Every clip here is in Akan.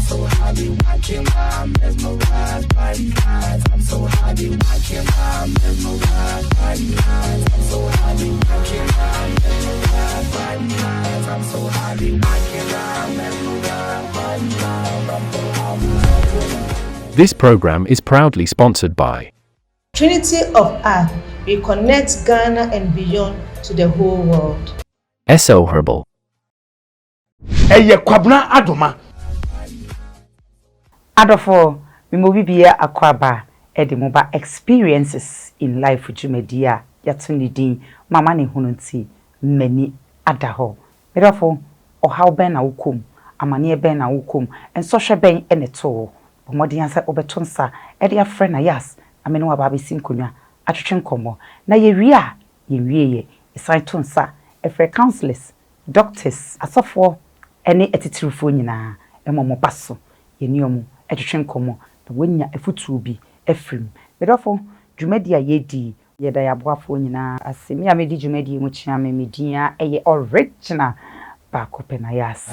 so highly, I can't lie, I'm mesmerized by these lies. I'm so highly, I can't lie, I'm mesmerized by these lies. I'm so highly, I can't lie, I'm mesmerized by these lies. I'm so highly, I can't lie, I'm mesmerized by these lies. I'm so highly, I can't lie. This program is proudly sponsored by Trinity of Art, we connect Ghana and beyond to the whole world. SO Herbal. Ɛyɛ Kwabena Adoma. Adɔfoɔ, mema obi biara akwaaba de mo ba Experiences in Life dwumadie a yɛato ne din M'amanehunu Nti M'ani Ada Hɔ. Me dɔfo, ɔhaw bɛn na wokɔ mu? Amaneɛ bɛn na wokɔ mu? Nsɔhwɛ bɛn na ɛtoo wo? Bɔ mmɔden ara sɛ wobɛto nsa de afrɛ Nayas na me ne wo aba abɛsi nkonnwa atwetwe nkɔmmɔ. Na yɛwie a, yɛnwieeɛ, yɛsan to nsa frɛ counsellors, doctors, asɔfoɔ ne atitirifoɔ nyinaa ma wɔba so yɛne wɔn twetwe nkɔmmɔ na wɔanya afotuo bi afiri mu. Me dɔfo, dwumadie a yɛredi yi, yɛda yɛn aboafoɔ nyinaa ase. Me a medi dwumadie yi mu kyea me, me din ara yɛ Original baako pɛ, Nayas.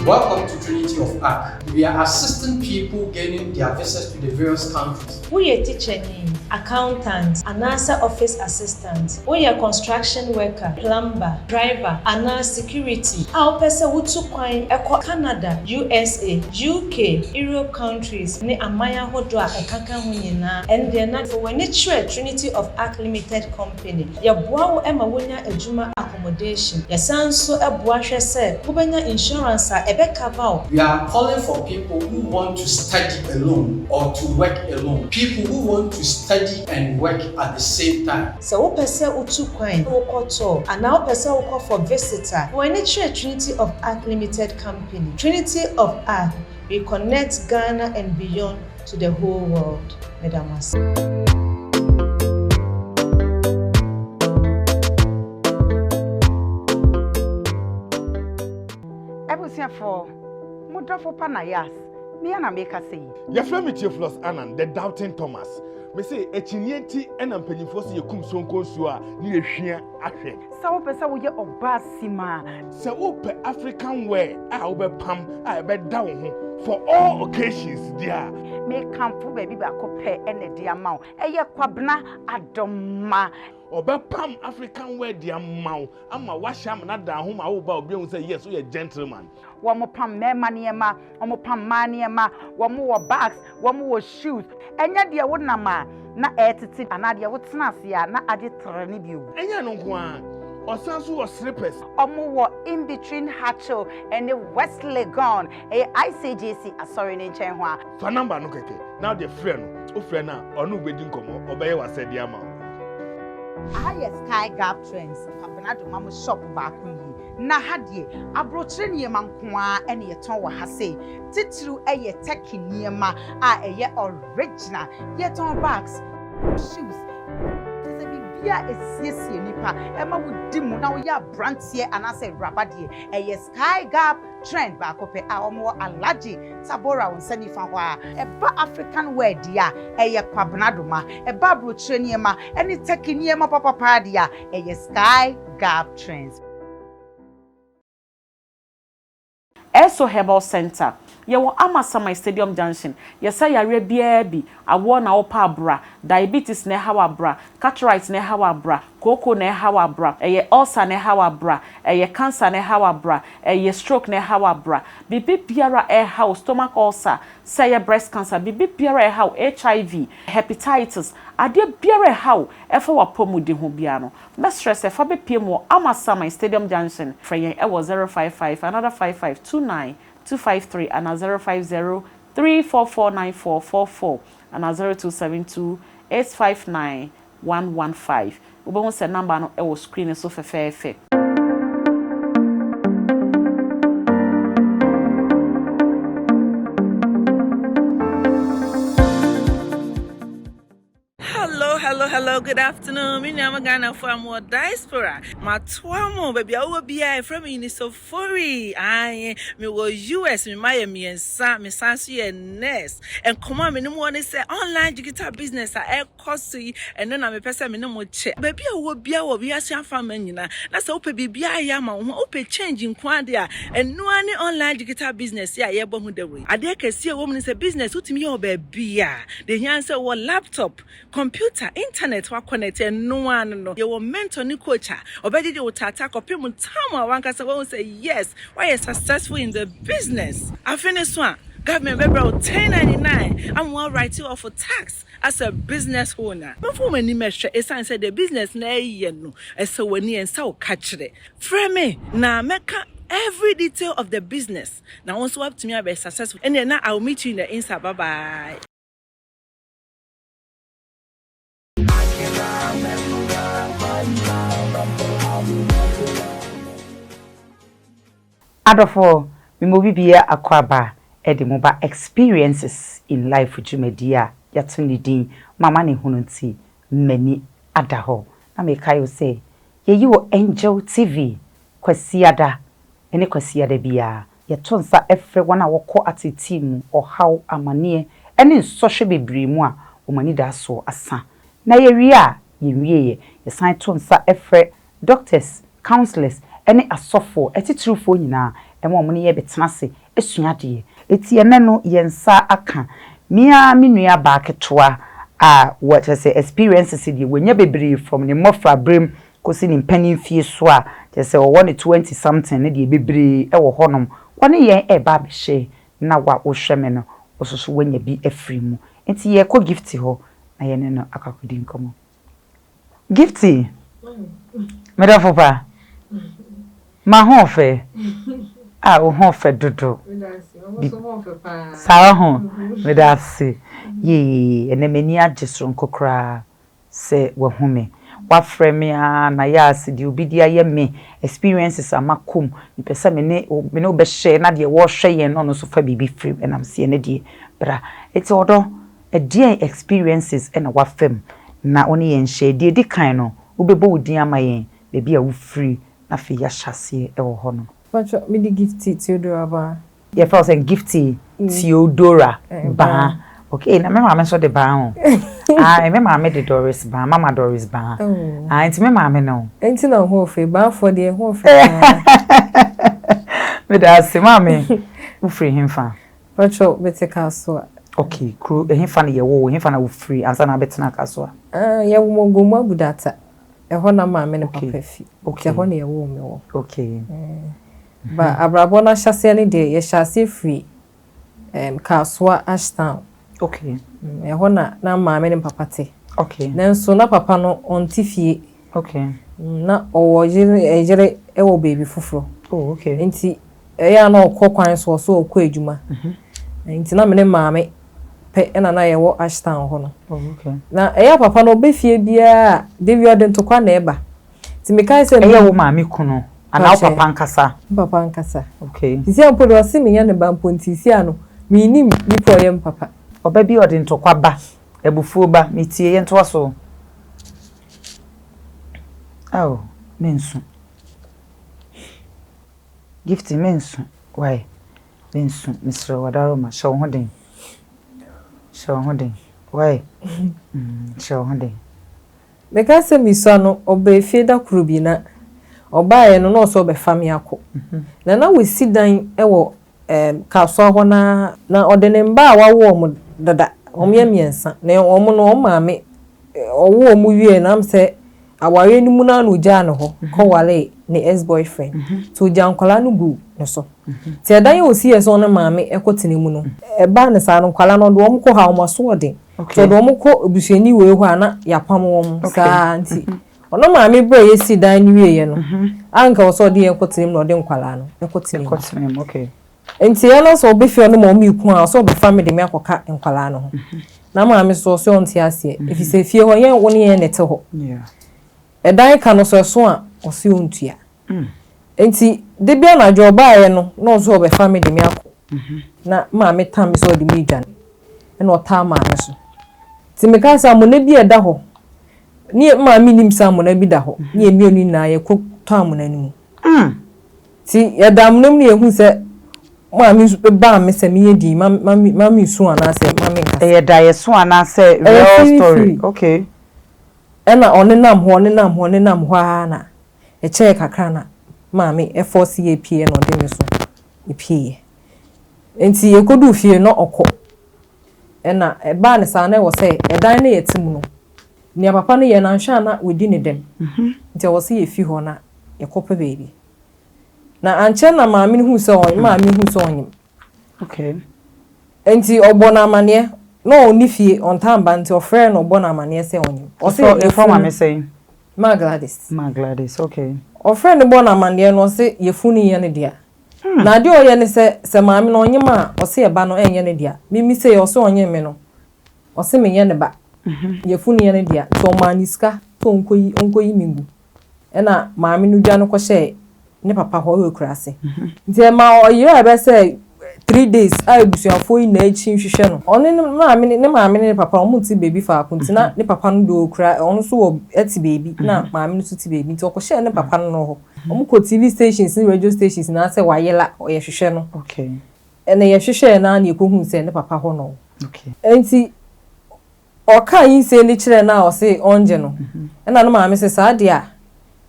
Welcome to Trinity of Ark. We are assisting people gaining their visas to the various countries. Woyɛ tikyani, accountant, anaasɛ office assistant? Woyɛ construction worker, plumber, driver, anaa security a wopɛ sɛ wutu kwan kɔ Canada, USA, UK, Europe countries ne aman ahodoɔ a ɛkaka ho nyinaa? Ɛndeɛ na fa w'ani kyerɛ Trinity of Ark Limited Company. Yɛboa wo ma wonya adwuma accommodation. Yɛsan nso boa hwɛ sɛ wobɛnya insurance a ɛbɛ cover wo. We are calling for people who want to study alone or to work alone, people who want to study and work at the same time. Sɛ wopɛ sɛ wotu kwan wokɔ tour anaa wopɛ sɛ wokɔ for visit a, fa w'ani kyerɛ Trinity of Ark Limited Company. Trinity of Ark, we connect Ghana and beyond to the whole world. Meda mo ase. Abusuafoɔ, mo dɔfo pa Nayas, me ara na merekasa yi. Yɛfrɛ me Theophilus Annan, the doubting Thomas. Mese akyinnye nti na mpanyimfoɔ se yɛkum sonko nsuo a ne yɛhwia ahwɛ. Sɛ wopɛ sɛ woyɛ ɔbaa simaa. Sɛ wopɛ African wear a wobɛpam a ɛbɛda wo ho for all occasions deɛ a. Mekamfo baabi baako pɛ na ɛde ama wo, ɛyɛ Kwabena Adomma. Ɔbɛpam African wear de ama wo ama woahyɛ ama no ada ho ma woba a obi ahu sɛ yes woyɛ gentleman. Wɔpam mmarima nneɛma, wɔpam mmaa nneɛma, wɔwɔ bags, wɔwɔ shoes. Ɛnyɛ deɛ wonam a na ɛretete anaa deɛ wotena ase a na agye trɛ no bio. Ɛnyɛ ɛno nko ara, ɔsan nso wɔ slippers. Wɔwɔ in between Hatchel ne West Legon, ɛyɛ ICGC asɔre no nkyɛn hɔ a. Fa number no kɛkɛ na wode frɛ no, wofrɛ no a ɔne wo bɛdi nkɔmmɔ, ɔbɛyɛ w'asɛdeɛ ama wo. Aha yɛ Sky Gap Trends, Kwabena Domamo shop baako yi. Na ha deɛ, abrokyire nneɛma nko ara na yɛtɔn wɔ ha sei. Titiriw yɛ Turkey nneɛma a ɛyɛ original. Yɛtɔn bags, shoes, kyerɛ sɛ biribiara a ɛsiesie nipa, ɛma wodi mu na woyɛ abranteɛ anaasɛ awuraba deɛ, ɛyɛ Sky Gap Trend baako pɛ a wɔwɔ Alhaji Tabora wo nsa nifa hɔ ara. Ɛba African wear deɛ a, ɛyɛ Kwabena Doma. Ɛba abrokyire nneɛma ne Turkey nneɛma papapaa deɛ a, ɛyɛ Sky Gap Trends. Esso Herbal Centre, Yɛwɔ Amasaman Stadium Junction. Yɛsa yareɛ biara bi, awoɔ na wopɛ a bra, diabetes na ɛha wo a bra, cataract na ɛha wo a bra, kooko na ɛha wo a bra, ɛyɛ ulcer na ɛha wo a bra, ɛyɛ cancer na ɛha wo a bra, ɛyɛ stroke na ɛha wo a bra. Biribi biara a ɛha wo, stomach ulcer, sɛ ɛyɛ breast cancer, biribi biara a ɛha wo, HIV, hepatitis, adeɛ biara a ɛha wo ɛfa w'apɔmuden ho biara no, Mɛsrɛ sɛ fa bɛpue mu wɔ Amasaman Stadium Junction, frɛ yɛn wɔ 055 another 55 29 253 anaa 050 344 9444 anaa 0272 859 115. Wobɛhu sɛ number no wɔ screen no so fɛfɛɛfɛ. Hello, hello, hello, good afternoon. Me nua mo Ghanafoɔ a mowɔ diaspora. Matoa mo baabi a wowɔ biara, yɛfrɛ me Eunice Ofori. Ae, mewɔ US, me mma yɛ mmiɛnsa, mesan nso yɛ nurse. Nkɔmmɔ a me ne mo wɔ ne sɛ online digital business a ɛrekɔ so yi, ɛno na mepɛ sɛ me ne mo kyɛ. Baabi a wowɔ biara wɔ wiase afama nyinaa, na sɛ wopɛ biribi ayɛ ama wo ho, wopɛ change nko ara deɛ a, ɛno ara ne online digital business yi a yɛrebɔ ho dawuro yi. Adeɛ kɛseɛ a ɛwɔ mu ne sɛ business wotumi yɛ wɔ baabiara. Deɛ ɛhia ne sɛ wowɔ laptop, computer, internet, woakɔnɛte, ɛno ara no no. Yɛwɔ mentor ne coach a ɔbɛgyegye wo taataa kɔpem time a w'ankasa woahu sɛ yes, woayɛ successful in the business. Afe no so a, government bɛbrɛ wo 1099 ama woa write off wo tax as a business owner. Momfa mo ani mmɛhwɛ, ɛsiane sɛ deɛ business no ɛyɛ no, ɛsɛ w'ani, ɛnsɛ wo ka kyerɛ. Frɛ me na mɛka every detail of the business na wo nso woatumi abɛyɛ successful. Ɛnneɛ na I will meet you in the inside, bye bye. Adɔfoɔ, mema obi biara akwaaba de mo ba Experiences in Life dwumadie a yɛato ne din M'amanehunu Nti M'ani Ada Hɔ. Na mekae wo sɛ yɛyi wɔ Angel TV Kwasiada ne Kwasiada biara. Yɛto nsa frɛ wɔn a wɔkɔ ateetee mu, ɔhaw, amaneɛ, ne nsɔhwɛ bebree mu a wɔn anidasoɔ asa. Na yɛwie a, yɛnwieɛ. Yɛsan to nsa frɛ doctors, counsellors, ne asɔfoɔ atitirifoɔ nyinaa ma wɔn ne yɛn bɛtena ase sua adeɛ. Enti ɛnnɛ no yɛn nsa aka me ara me nua baa ketewa a wɔ kyerɛ sɛ experiences deɛ wanya bebree from ne mmɔfra berɛm kɔsi ne mpanin mfie so a kyerɛ sɛ ɔwɔ ne twenty something no deɛ bebree wɔ hɔ nom wɔne yɛn reba abɛhyɛ na wo a wohwɛ me no wo nso so woanya bi afiri mu nti yɛrekɔ Gifty hɔ na yɛne no akɔ akɔdi nkɔmmɔ. Gifty, me dɔfo pa, m'ahoɔfɛ a wo ho fɛ dodo. Saa ho, meda ase. Yee, ɛnɛ m'ani agye soronko koraa sɛ wahu me. Wafrɛ me ara na yɛ ase deɛ obi de ayɛ me, experiences a makɔ mu, mepɛ sɛ me ne me ne wo bɛhyɛ na deɛ wɔrehwɛ yɛn no ɔno nso fa biribi firi mu ɛnam sɛ ɛno deɛ bra. Enti ɔdɔ, ɛdeɛn experiences na wafa mu na wo ne yɛn nhyɛ? Deɛ ɛdi kan no, wobɛbɔ wo din ama yɛn, baabi a wofiri na afei yɛahyɛ aseɛ wɔ hɔnom. Mpakyɛ, mede Gifty Theodora Baa. Yɛfrɛ wo sɛn? Gifty Theodora Baa. Okay, na me maame nso de Baa o. Ae, me maame de Doris Baa, Mama Doris Baa. Ae, nti me maame no. Nti na ho ɔfɛ, Baafoɔ deɛ ho ɔfɛ paa. Meda ase, maame. Wofiri hefa? Pacho, mete Kasoa. Okay, kuro, ɛhefa na yɛwoo wo, ɛhefa na wofiri ansa na wabɛtena Kasoa? Ah, yɛwoo me wɔ Gomu Abudata. Ɛhɔ na maame ne papa fi. Okay. Ɛhɔ na yɛwoo me wɔ. Okay. Ba abrabɔ no ahyɛaseɛ no deɛ, yɛhyɛ aseɛ firi um, Kasoa Ashtown. Okay. Ɛhɔ na na maame ne papa te. Okay. Nanso na papa no ɔnte fie. Okay. Na ɔwɔ yere yere wɔ baabi foforɔ. Oh, okay. Nti ɛyɛ a na ɔkɔ kwan so ɔso ɔkɔ adwuma. Nti na me ne maame pɛ na na yɛwɔ Ashtown hɔ no. Oh, okay. Na ɛyɛ a papa no ɔbɛ fie biara a, da bi ɔde ntokwa na ɛba. Nti mekae sɛ. Ɛyɛ wo maame kunu anaa wo papa ankasa? Me papa ankasa. Okay. Sisi a mpo deɛ ɔse menyɛ ne ba mpo nti sisi a no mennim nipa a ɔyɛ me papa. Ɔba bi ɔde ntɔkwa ba, abufuo ba, metie, yɛntoa so. Ao, mensu. Gifty, mensu, why? Mensu, mesrɛ wo, Adaroma, hyɛ wo ho den. Hyɛ wo ho den, why? Mm, hyɛ wo ho den. Meka sɛ mesua no, ɔbaa fie da koro bi na ɔbaeɛ no na ɔsɛ ɔbɛfa me akɔ. Na na wasi dan wɔ ɛɛm Kasoa hɔ no ara. Na ɔde ne mma a wawo wɔn dada, wɔyɛ mmiɛnsa, na wɔn no wɔn maame ɔwoo wɔn wieeɛ no am sɛ awareɛ no mu no ara na ɔgyaa no hɔ kɔwaree ne ex boyfriend. Nti ɔgyaa nkwadaa no guu ne so. Nti ɛdan a ɔsiiɛ sɛ ɔne maame kɔtena mu no, ɛbaa no saa no nkwadaa no ɔde wɔn kɔ hɔ a wɔn aso ɔden. Nti ɔde wɔn kɔ obusuani wei hɔ a na yɛapam wɔn saa nti ɔno maame berɛ a yɛsii dan no wieeɛ no anka wɔ sɛ ɔde yɛn kɔtena mu na ɔde nkwadaa no kɔtena mu. Nti ɛna sɛ ɔbɛfie ɔno ma ɔmo reku a ɔsɛ ɔbɛfa me de me akɔka nkwadaa no ho. Na maame so ɔsɛ ɔnte aseɛ ɛfiri sɛ fie hɔ yɛn wo ne yɛn na ɛte hɔ. Ɛdan ka no so ɛso a ɔse ɔntua. Nti da bi anadwo ɔbaeɛ no na ɔse ɔbɛfa me de me akɔ na maame tam me sɛ ɔde me redwane ɛna ɔtaa maame so. Nti mekaa sɛ amona bi a ɛda hɔ, ne yɛ maame nnim sɛ amona bi da hɔ, ne yɛn mmienu nyinaa yɛkɔ tɔ amona no mu. Nti yɛda amona mu na yɛhu sɛ maame nso baa me sɛ menyɛ din, ma ma ma mensu anaasɛ ma menkasa. Ɛyɛ daeɛso anaasɛ real story? Okay. Ɛna ɔnenam hɔ, ɔnenam hɔ, ɔnenam hɔ ara na ɛkyɛɛ kakra na maame ɛfɔɔse yɛ pie na ɔde me so pieeɛ. Nti yɛkɔduu fie no na ɔkɔ. Ɛna ɛbaa no saa na ɛwɔ sɛ ɛdan no yɛte mu no, nea papa no yɛ no anhwɛ a na wadi ne dɛm. Nti ɛwɔ sɛ yɛfi hɔ na yɛkɔpɛ baabi. Na ankyɛ na maame no huu sɛ ɔnyem, maame huu sɛ ɔnyem. Okay. Nti ɔbɔ no amaneɛ, na ɔnni fie, ɔntaa mba nti ɔfrɛɛ no ɔbɔ no amaneɛ sɛ ɔnyem. Ɔse yɛfrɛ maame sɛn? Ma Gladys. Ma Gladys, okay. Ɔfrɛɛ no bɔɔ no amaneɛ no ɔse yɛfunu nyɛ ne dea. Na adeɛ a ɔyɛ ne sɛ, sɛ maame no ɔnyem a, ɔse ɛba no ɛnyɛ ne dea. Mimi sei ɔse ɔnyem me no, ɔse menyɛ ne ba. Yɛfunu nyɛ ne dea. Nti ɔmaa no sika sɛ ɔnkɔyi ɔnkɔyi me ngu. Ɛna maame no dwane kɔhyɛɛ ne papa hɔ wɔ akuraase. Nti ɛmaa ɔyeraa bɛyɛ sɛ 3 days a abusuafoɔ yi nyinaa akyi hwehwɛ no. Ɔne ne maame ne ne maame ne ne papa wɔn nte baabi faako nti na ne papa no deɛ ɔkura ɔno nso wɔ ɛte baabi na maame no nso te baabi nti ɔkɔhyɛɛ ne papa no hɔ. Wɔn kɔ TV stations ne radio stations nyinaa sɛ wayera yɛhwehwɛ no. Ɛna yɛhwehwɛɛ no ara na yɛkɔhuu sɛ ne papa hɔ na ɔwɔ. Nti ɔkaa nyinsɛn no kyerɛɛ no a ɔse ɔngye no. Ɛna ne maame se saa deɛ a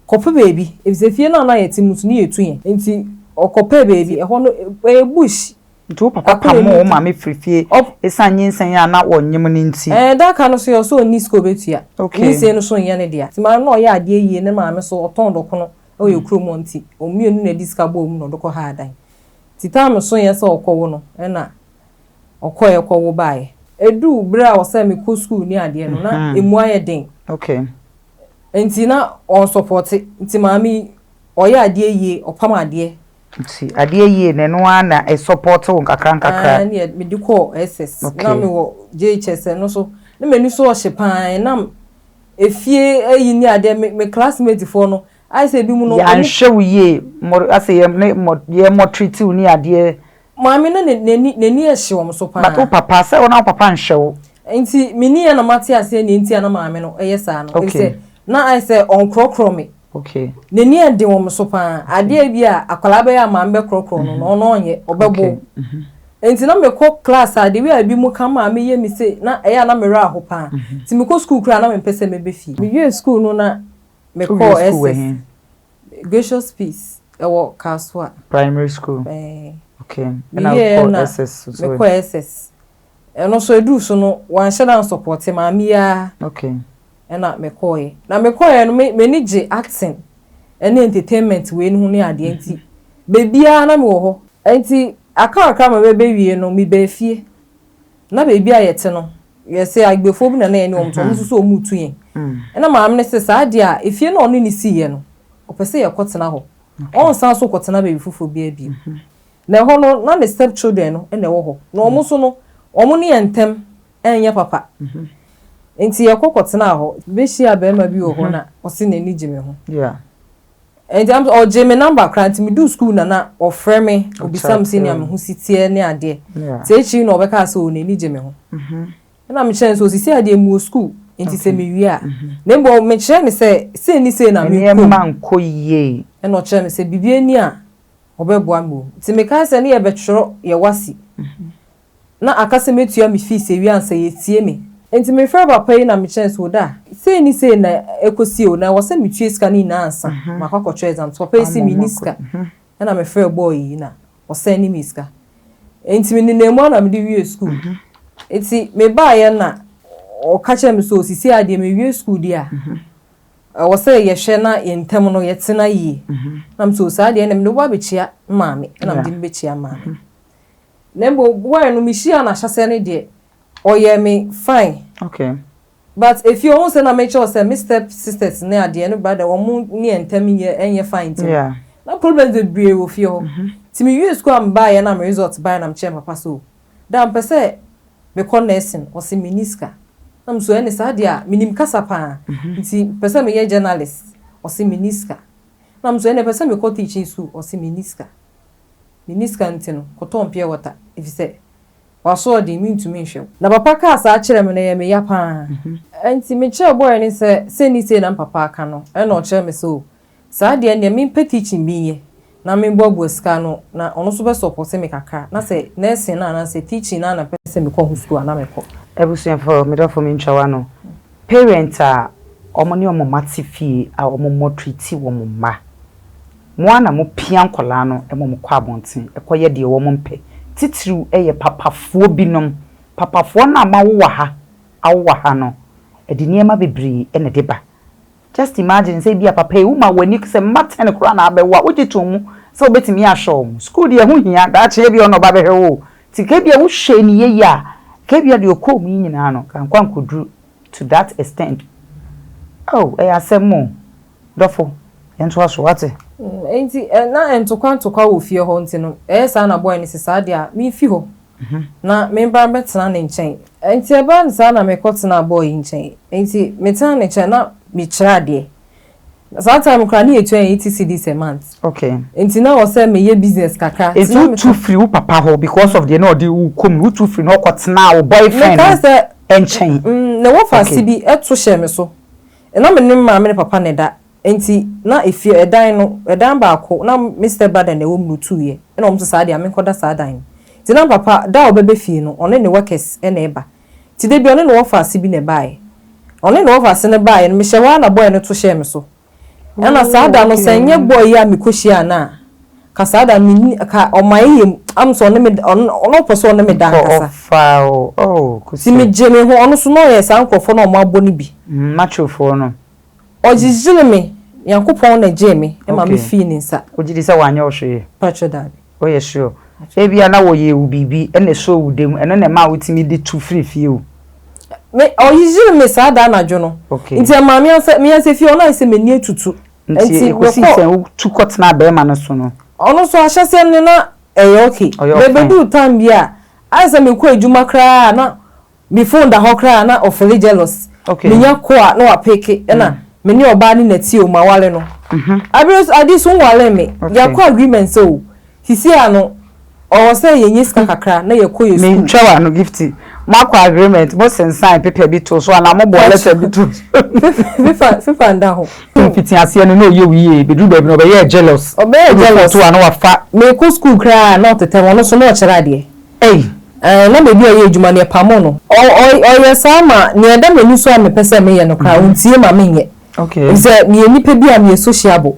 kɔpɛ baabi efisɛ fie no a na yɛte mu nso ne yɛtu yɛn. Nti ɔkɔpɛɛ baabi ɛhɔ no ɛyɛ bush. Nti wo papa pamoo wo maame firi fie ɛsiane nyinsɛn a na ɔnyem no nti? Ɛɛ da ka no so yɛ ɔsɛ ɔnni sika ɔbɛtua. Nyinsɛn no so nyɛ ne dea. Nti maame no ɔyɛ adeɛ yie ne maame so ɔtɔn dɔkono wɔ yɛ kurom hɔ nti wɔn mmienu na ɛde sika bɔɔ mu na ɔde kɔ haa dan. Nti time so yɛ sɛ ɔkɔwo no ɛna ɔkɔeɛ kɔwo baeɛ. Ɛduu berɛ a ɔsɛ mekɔ school ne adeɛ no na ɛmu ayɛ den. Nti na ɔnsupporte nti maame yi ɔyɛ adeɛ yie ɔpam adeɛ. Nti adeɛ yie no ɛno ara na ɛsupporte wo nkakra nkakra. Ɛɛ ɛneɛ mede kɔɔ SS na mewɔ JHS ɛno so na m'ani so ɔhye paa ɛnam efie ayi ne adeɛ me me classmate foɔ no ayɛ sɛ ebi mu no. Yɛanhwɛ wo yie mo asɛ yɛ ne mo yɛ mo treat wo ne adeɛ. Maame no n'ani n'ani ɛhye wɔn so paa. But wo papa sɛ wo na wo papa nhwɛ wo. Nti me ni yɛ na mate aseɛ nea nti a na maame no ɛyɛ saa no. Efisɛ na ayɛ sɛ ɔnkorɔkorɔ me. N'ani ɛden wɔ me so paa. Adeɛ bi a akwadaa bɛyɛ a maame bɛkorɔkorɔ no no ɔno ɔnyɛ ɔbɛbɔ wo. Nti na mekɔ class a the way a ebi mo ka maame yɛ me sei na ɛyɛ a na me werɛ aho paa. Nti mekɔ school koraa na mempɛ sɛ mɛbɛ fie. Mewie school no na mekɔɔ SS. Gracious Peace ɛwɔ Kasoa. Primary school. Ɛɛ. Okay. Ɛna wokɔ SS so. Mekɔ SS. Ɛno nso eduu so no wanhyɛ da nsupporte maame yi ara. Okay. Ɛna mekɔɔɛ. Na mekɔɔɛ no me m'ani gye acting ɛne entertainment wei no ho ne adeɛ nti baabiara na mewɔ hɔ. Nti akrakra ma mɛbɛwie no mebaa fie. Na baabi a yɛte no yɛsɛ Agbefoɔ bi na na yɛne wɔn te wɔn nso so wɔn retu yɛn. Ɛna maame no se saa deɛ a efie no a ɔne no siiɛ no ɔpɛ sɛ yɛkɔtena hɔ. Ɔnsan so nkɔtena baabi foforɔ biara bio. Na ɛhɔ no, na ne step children no na ɛwɔ hɔ. Na wɔn nso no, wɔn ne yɛn ntam nyɛ papa. Nti yɛkɔ kɔtenaa hɔ. Mebɛhyiaa barima bi wɔ hɔ na ɔse n'ani gye me ho. Nti ɔgyee me number koraa nti meduu school na na ɔfrɛ me, ɔbisa me sɛnea me ho si teɛ ne adeɛ. Nti akyiri no ɔbɛkaa sɛ oh n'ani gye me ho. Ɛna mekyerɛɛ no sɛ osisi adeɛ mewɔ school nti sɛ mewie a. Na mmom mekyerɛɛ no sɛ sei ne sei na mekɔ mu. Nneɛma nkɔ yie. Ɛna ɔkyerɛɛ me sɛ biribi ani a ɔbɛboa me wɔ mu. Nti mekae sɛ ne yɛbɛtwerɛ yɛ WASSCE. Na aka sɛ mɛtua me fees awie ansa yɛatie me. Nti mefrɛɛ papa yi na mekyerɛɛ no sɛ Oda, sei ne sei na ɛkɔsi o, na ɛwɔ sɛ metua sika no nyinaa ansa makɔ akɔtwerɛ exam. Nti papa yi se menni sika. Ɛna mefrɛɛ boy yi na ɔsɛnde me sika. Nti menenam mu ara na mede wiee school. Nti mebaeɛ na ɔka kyerɛɛ me sɛ o seesei ara deɛ mewie school deɛ a, Ɛwɔ sɛ yɛhwɛ na yɛn ntam no yɛtena yie. Na me sɛ o saa deɛ ɛnna mede wo ba abɛkyia maame ɛna mede no bɛkyia maame. Na mmom boy no mehyiaa no ahyɛaseɛ no deɛ ɔyɛɛ me fine. Okay. But efie ɔhu sɛ na mekyerɛ wo sɛ me step sisters ne adeɛ ne brother wɔn ne yɛn ntam nyɛ ɛnyɛ fine nti no na problems bebree wɔ fie hɔ. Nti mewie school a mebaeɛ na me result baeɛ na mekyerɛɛ me papa sɛ o daa mepɛ sɛ mekɔ nursing, ɔse menni sika. Na me so ɛne saa deɛ a menim kasa paa nti pɛ sɛ meyɛ journalist, ɔse menni sika. Na me so ɛne pɛ sɛ mekɔ teaching school, ɔse menni sika. Menni sika nti no kɔtɔn pure water efisɛ. W'asoɔden, mentumi nhwɛ wo. Na papa kaa saa kyerɛɛ me no, ɛyɛɛ me ya pa ara. Enti mekyerɛɛ boy no sɛ sei ne sei na me papa aka no, ɛnna ɔkyerɛɛ me sɛ oh, saa deɛ ɛnneɛ mempɛ teaching bi nyɛ na memboaboa sika ano na ɔno nso bɛsɔpɔte me kakra, na sɛ nursing no anaasɛ teaching no ara na mepɛ sɛ mekɔ ho sukuu a na mekɔ. Abusuafoɔ, me dɔfo mentwa w'ano, parent a wɔn ne wɔn mma te fie a wɔn mɔtreati wɔn mma, Mo ara na mopia nkwadaa no ma wɔkɔ abɔnten kɔyɛ deɛ wɔmpɛ. Titiriw yɛ papafoɔ binom. Papafoɔ no a moawo wɔ ha, awo wɔ ha no, ɛde nneɛma bebree na ɛde ba. Just imagine sɛ ebia papa yi woma w'ani sɛ mma ten koraa na abɛwo a, wogye to mu sɛ wobɛtumi ahwɛ wɔn. Sukuu deɛ ɛho hia, daakye ebia ɔno na ɔba bɛhwɛ wo o. Nti nka ebia wohwɛɛ no yie a, nka ebia deɛ ɔkɔɔ mu yi nyinaa no, nka ankɔ ankɔduru to that extent. Oh, ɛyɛ asɛm o. Dɔfo, yɛntoa so, woate? Enti na ntokwa ntokwa wɔ fie hɔ nti no, ɛyɛ saa na boy no se saa deɛ a, memfi hɔ na membra mbɛtena ne nkyɛn. Enti ɛbaa no saa na mekɔtenaa boy yi nkyɛn. Enti metenaa ne nkyɛn na mekyerɛ adeɛ. Saa time koraa na yɛtua yɛn 80 cedis a month. Okay. Enti na ɛwɔ sɛ meyɛ business kakra. Enti wotu firi wo papa hɔ because of deɛ na ɔde wo kɔ mu no, wotu firi no kɔtenaa wo boyfriend no nkyɛn. Mekae sɛ, ne wɔfaase bi to hyɛɛ me so. Na me ne me maame ne papa na ɛda, enti na efie, ɛdan no, ɛdan baako, na me step brother na ɛwɔ mu na otuiɛ, ɛna wɔn nso saa deɛ a menkɔda saa dan no. Nti na papa, da a ɔbɛba fie no, ɔne ne workers na ɛba. Nti da bi ɔne ne wɔfaase bi na ɛbaeɛ. Ɔne ne wɔfaase no baeɛ no, mehyɛ hɔ ara na boy no to hyɛɛ me so. Ɛna saa da no, sɛ ɛnyɛ boy yi a mekɔhyiaa no a, ka saa da no menni, ka ɔma ɛyɛ mu, am sɛ ɔne me, ɔno, na ɔpɛ sɛ ɔne me da ankasa. Ɔfaa o, oh, Nti megye me ho, ɔno nso na ɔyɛ saa nkorɔfoɔ no a wɔabɔ no bi. Machofoɔ no. Ɔgyegyee me, Nyankopɔn na ɛgyee me ma me fii ne nsa. Wogye di sɛ wanyɛ wo hwee? Mpakyɛ daabi. Woyɛ sure? Ebia na wɔyɛɛ wo biribi na ɛsɔɔ wo dam, ɛno na ɛmaa wotumi de tu firii fie o. Me, ɔgyegyee me saa da anadwo no. Okay. Nti ɛmaa me ansa, me ansa fie hɔ na ayɛ sɛ m'ani atutu. Nti ɛkɔsii sɛn wotu kɔtenaa barima no so no? Ɔno nso ahyɛseɛ no na ɛyɛ okay. Ɔyɛ ɔfine. Bɛbɛduu time bi a, ayɛ sɛ mekɔ adwuma koraa a na Me phone da hɔ koraa na ɔfele jealous. Okay. Menya call a na wapeke ɛna me ne ɔbaa ne na tie o mawale no. Abere so ade so nwale me. Okay. Yɛakɔ agreement sɛ o sisi a no ɔwɔ sɛ yɛnya sika kakra na yɛkɔ yɛ school. Mentwa w'ano Gifty. Moakɔ agreement, mo sensan paper bi too so anaa mobɔɔ letter bi too so? Paper paper nda hɔ. Mfitiaseɛ no na ɔyɛ wo yie, bɛduru baabi no ɔbɛyɛɛ jealous. Ɔbɛyɛɛ jealous. To a na wafa. Mekɔ school koraa na ɔtetɛ me, ɔno nso na ɔkyerɛ adeɛ. Ei! Ɛɛ, na baabi a ɔyɛ adwuma no, yɛpamoo no. Ɔ, ɔ, ɔyɛ saa ma nea ɛda m'ani so a mepɛ sɛ meyɛ no koraa, ontie ma menyɛ. Okay. Efisɛ meyɛ nipa bi a meyɛ sociable.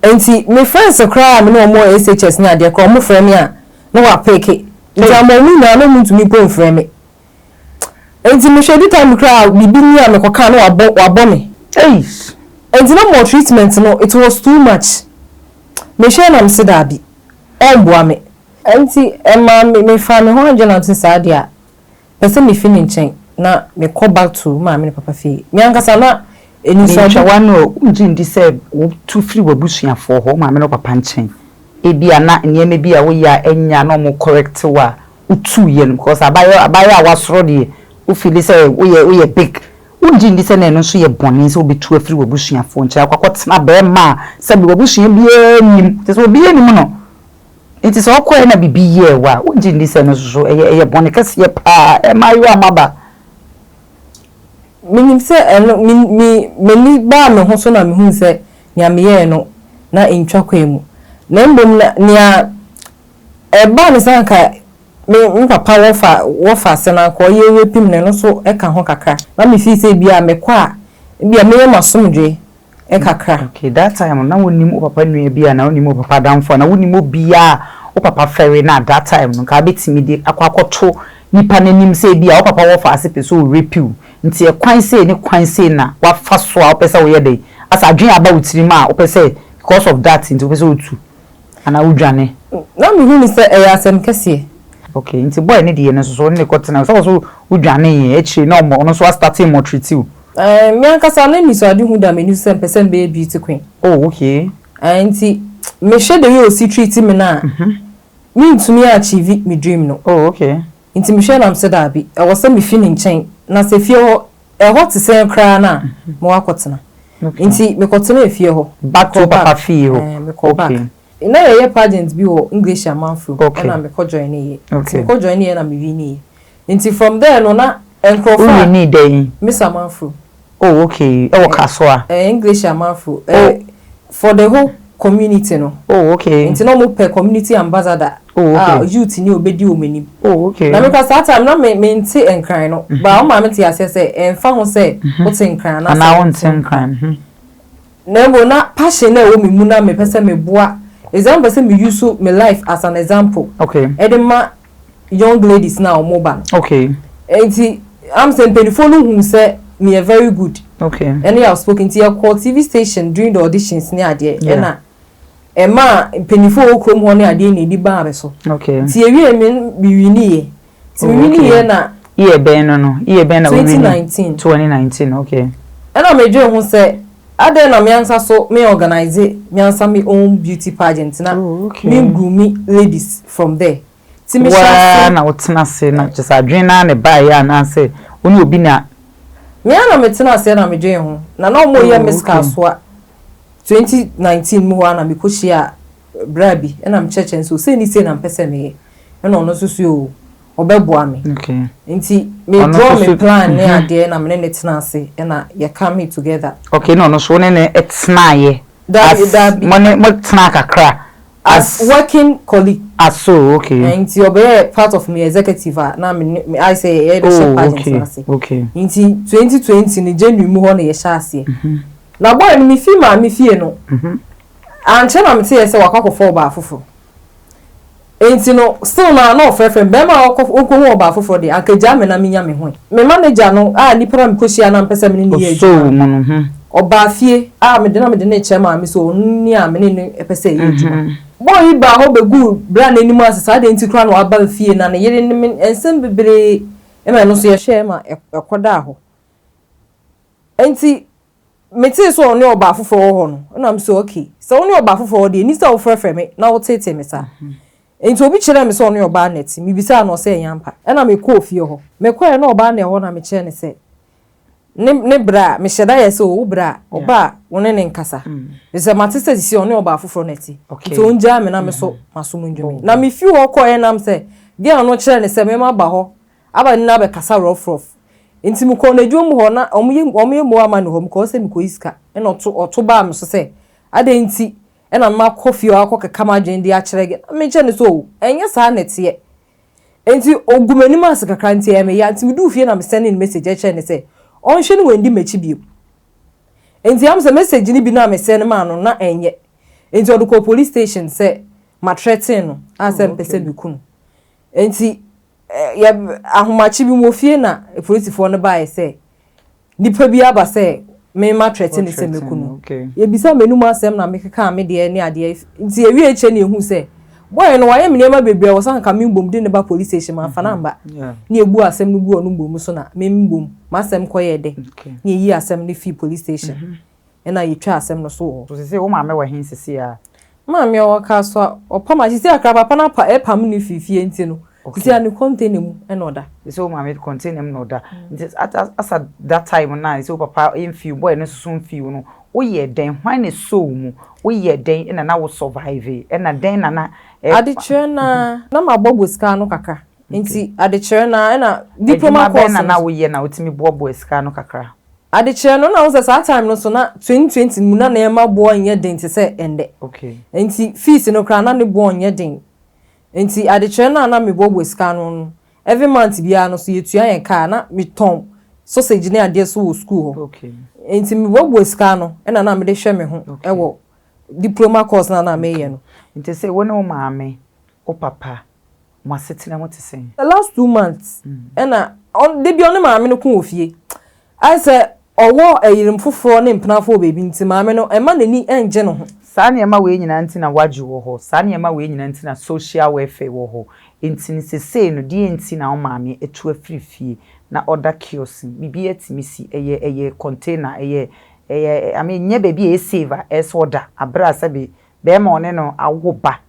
Enti me friends koraa a me ne wɔn wɔ SHS ne adeɛ koraa, wɔfrɛ me a, na wɔapeke. Nti ama wɔn nyinaa na wɔntumi mpo mfrɛ me. Enti mehwɛ bi time koraa a, biribi ni a mekɔka a na wabɔ, wabɔ me. Ei! Enti na maltreatment no, it was too much. Mehwɛɛ na mese daabi, ɔmboa me. Enti ɛmaa me mefaa me ho adwene na mese saa deɛ a, pɛ sɛ mefi ne nkyɛn na mekɔ back to me maame ne papa fie. Me ankasa na anisoade. Mentwa w'ano o, wongye ndi sɛ wotu firi w'abusuafoɔ hɔ, wo maame ne wo papa nkyɛn, ebia na nneɛma bi a woyɛ a ɛnyɛ a na wɔn correct wo a wotuiɛ no, because abayewa abayewa a wasoro deɛ wo feeli sɛ woyɛ woyɛ big, wongye ndi sɛ na ɛno nso yɛ bɔne sɛ wobɛtu afiri w'abusuafoɔ nkyɛn akɔ akɔtena barima a sɛbe w'abusua biara nnim, kyerɛ sɛ obiara nnim no. Enti sɛ ɔkɔe na biribi yɛɛ wo a, wongye nni sɛ ɛno nso so ɛyɛ ɛyɛ bɔne kɛseɛ paa? Mmaayewa mmabaa. Menim sɛ ɛno, me, me, m'ani baa me ho so na mehuu sɛ nea meyɛe no, na entwa kwan mu. Na mmom na nea ɛbaa ne sɛ anka me, me papa wɔfa, wɔfa ase no anka ɔyɛ rape me no, ɛno nso ka ho kakra. Na mefii sɛ ebia mekɔ a, ebia mɛnya m'asomdwoe. kakra. Okay, that time no na wonnim wo papa nua bi anaa wonnim wo papa adamfo anaa wonnim obiara a wo papa fɛre no at that time no nka wobɛtumi de akɔ akɔto nipa no anim sɛ ebia wo papa wɔ faase pɛ sɛ ɔ rape wo nti ɛkwan sei ne kwan sei na wafa so a wopɛ sɛ woyɛ dɛn asɛ adwene aba wo tirim a wopɛ sɛ because of that nti wopɛ sɛ wotu anaa wodwane. Na mehu no sɛ ɛyɛ asɛm kɛseɛ. Okay, nti boy no deɛ no nso so wo ne no kɔtena sɛ wo nso wodwaneeɛ akyire na ɔno nso astate mɔtriti wo. Ɛɛ, me ankasa na anisoadehu da m'ani so sɛ mepɛ sɛ mebɛyɛ beauty queen. Oh, okay. Ɛɛ, nti mehwɛ the way osi treat me no a, mentumi achieve me dream no. Oh, okay. Nti mehwɛ na mesɛ daabi, ɛwɔ sɛ mefi ne nkyɛn, na sɛ fie hɔ, ɛhɔ te sɛn koraa no a, mewɔ akɔtena. Nti mekɔtenaa fie hɔ. Back to wo papa fie hɔ? Ɛɛ, mekɔɔ back. Okay. Na yɛyɛ pageant bi wɔ English amanfo ɛna mekɔ join yɛ. Okay. Mekɔ join yɛ na me win yɛ. Nti from there no na nkurɔfo a. Wo win dɛn? Miss Amanfro. Oh okay, ɛwɔ Kasoa. Eh, English Amanfro. Eh, oh. For the whole community no. Oh okay. Nti na wɔn pɛ community ambassador. Oh okay. A youth ni obedi wɔn anim. Oh okay. Na mekura saa time na me me nte nkran no. Mm -hmm. Ba wɔn maame te aseɛ sɛ ɛnfa ho sɛ mm -hmm. wote nkran anaasɛ. Anaa wonte nkran. Mm -hmm. Na mmom na passion na ɛwɔ me mu na mepɛ sɛ meboa example sɛ me use me life as an example. Okay. Ɛde ma young ladies na wɔn ba no. Okay. Nti am sɛ mpanyinfoɔ no hu sɛ me yɛ very good. Okay. Ɛne outspoken nti yɛkɔ TV station during the auditions ne adeɛ ɛna ɛma mpanyinfoɔ wɔ kurom hɔ ne adeɛ na edi baa me so. Okay. Nti ewie mi mi wini yɛ. Nti mi wini yɛ na. Year bɛn no? Year bɛn na wo wini? 2019. 2019 okay. Ɛna me dwen ho sɛ adɛn na me ansa so me organize me ansa me own beauty pageant na oh, okay. me groom ladies from there. Nti me hyɛ ase. Waa na wotena ase na kyerɛ sɛ adwene naa na ɛbaeɛ anaasɛ wo ne obi na. Me ara na metena ase na medwen ho na na wɔn yɛ Miss Kasoa 2019 mu hɔ a na mekɔhyia bra bi ɛna mekyerɛkyerɛ nso sei ne sei na mpɛ sɛ meyɛ ɛna ɔno nso so o ɔbɛboa me. Nti me draw me plan ne adeɛ na me ne ne tena ase ɛna yɛ come together. Okay, na ɔno nso wo ne ne tenaeɛ. Dabi dabi. Mo ne mo tena kakra. As working colleague. Ah so okay. Nti ɔbɛyɛ part of me executive a na me ne me ayɛ sɛ yɛyɛ bɛhyɛ pageant no ase. Oh okay. Nti 2020 no January mu hɔ na yɛhyɛ aseɛ. Na boy no me fi maame fie no ankyɛ na meteɛ sɛ wakɔ akɔfa ɔbaa foforɔ. Nti no still na na ɔfrɛfrɛ me bɛrima a ɔkɔ ɔkɔhu ɔbaa foforɔ deɛ anka gyaa me na menya me ho ɛ. Me manager no a nipa na mekɔhyia na mpɛ sɛ me ne no yɛ adwuma no ɔbaa fie a mede na mede no rekyerɛ maame sɛ ɔno ni a me ne no pɛ sɛ yɛyɛ adwuma. Boy yi baa hɔ bɛguu bra no anim ase saa deɛ nti koraa na waba fie na ne yere ne me nsɛm bebree ma ɛno nso yɛhwɛɛ ma ɛkɔdaa hɔ. Nti metee sɛ ɔne ɔbaa foforɔ wɔ hɔ no ɛna me sɛ okay, sɛ wo ne ɔbaa foforɔ wɔ deɛ ɛni sɛ wofrɛfrɛ me na woteetee me saa. Nti obi kyerɛɛ me sɛ ɔne ɔbaa na ɛte, mebisaa no ɔsɛ ɛnyɛ ampa. Ɛna mekɔɔ fie hɔ. Mekɔɛ na ɔbaa na ɛhɔ na mekyerɛɛ no sɛ ne ne bra a mehyɛ da yɛ sɛ wo bra a ɔba a wo ne ne nkasa. Efisɛ mate sɛ sisi ɔne ɔbaa foforɔ na ɛte. Nti ɔngyaa me na me so masom ndwo me. Na mefi hɔ kɔɛ nam sɛ girl no kyerɛɛ no sɛ me maba hɔ aba ne no abɛkasa rough rough. Nti mekɔɔ n'adwuma mu hɔ na ɔmo yɛ ɔmo yɛ mmoa ama ne hɔ mekɔɔ sɛ mekɔyi sika ɛna ɔto ɔto baa me so sɛ adɛn nti ɛna makɔ fie hɔ akɔkeka m'adwene de akyerɛ girl na mekyerɛ no sɛ oh ɛnyɛ saa na ɛteɛ. Nti ogu m'anim ase kakra nti ɛyɛ me ya nti meduu fie na me sɛnde no message ɛkyerɛ no sɛ ɔnhwɛ ne wandi m'akyi bio. Nti am sɛ message no bi no a me sɛne maa no na ɛnyɛ nti ɔde kɔɔ police station sɛ ma threaten no a sɛ mpɛ sɛ meku no. Nti yɛ ahomakye bi mu wɔ fie na polisifoɔ no baeɛ sɛ nipa bi aba sɛ me ma threaten no sɛ mɛku no. Yɛbisa m'anum asɛm na mekekaa me deɛ ne adeɛ nti yɛwie akyire na yɛhuu sɛ boy no wayɛ me nneɛma bebree a wɔ sɛ anka me mbom de no ba police station mamfa no amba ne yɛbu asɛm no gu ɔno mbom so na me mbom m'asɛm kɔyɛɛ dɛ ne yɛyii asɛm no fii police station ɛna yɛtwaa asɛm no so wɔ hɔ. So sesei wo maame wɔ he sesei a? Maame ɔwɔ Kasoa, ɔpam a sesei akra papa no apa ɛpam no firi fie nti no sesei a ne container mu na ɔda. Sesei wo maame container mu na ɔda nti asa that time no a sesei wo papa mfii wo boy no nso so mfii wo no woyɛɛ dɛn hwan na ɛsɔɔ wo mu woyɛɛ dɛn na na wo survive ɛna dɛn na na Adekyerɛ no ara na mabɔbɔ sika ano kakra nti adekyerɛ no ara ɛna diploma Adwuma bɛn course na no na nso. woyɛ na wotumi boaboa sika ano kakra? Adekyerɛ no, na wohu sɛ saa time no so na 2020 mu na nneɛma boɔ nyɛ den te sɛ ɛnnɛ. Nti fees no koraa na ne boɔ nyɛ den. Nti adekyerɛ no a na meboaboa sika ano no, every month biara no so yɛtua yɛn ka a, na metɔn sausage ne adeɛ so wɔ school hɔ. Nti meboaboa sika ano ɛna na mede hwɛ me ho wɔ diploma course no a na meyɛ no. Nti sei wo ne wo maame, wo papa, mo asetena mu te sɛn? The last 2 months ɛna da bi ɔne maame no ko wɔ fie. Ayɛ sɛ ɔwɔ ɛyerim foforɔ ne mpenafoɔ wɔ baabi nti maame no ɛma n'ani ngye ne ho. Saa nneɛma wei nyinaa nti na WAJU wɔ hɔ, saa nneɛma wei nyinaa nti na social welfare wɔ hɔ. Nti no sesei no deɛ nti na wo maame atu afiri fie na ɔda kiosk mu, biribiara tumi si, ɛyɛ ɛyɛ container, ɛyɛ ɛyɛ I mean nyɛ baabi a ɛyɛ safe a ɛsɛ sɛ ɔda aberɛ a sɛbe bɛrima a ɔne no awo ba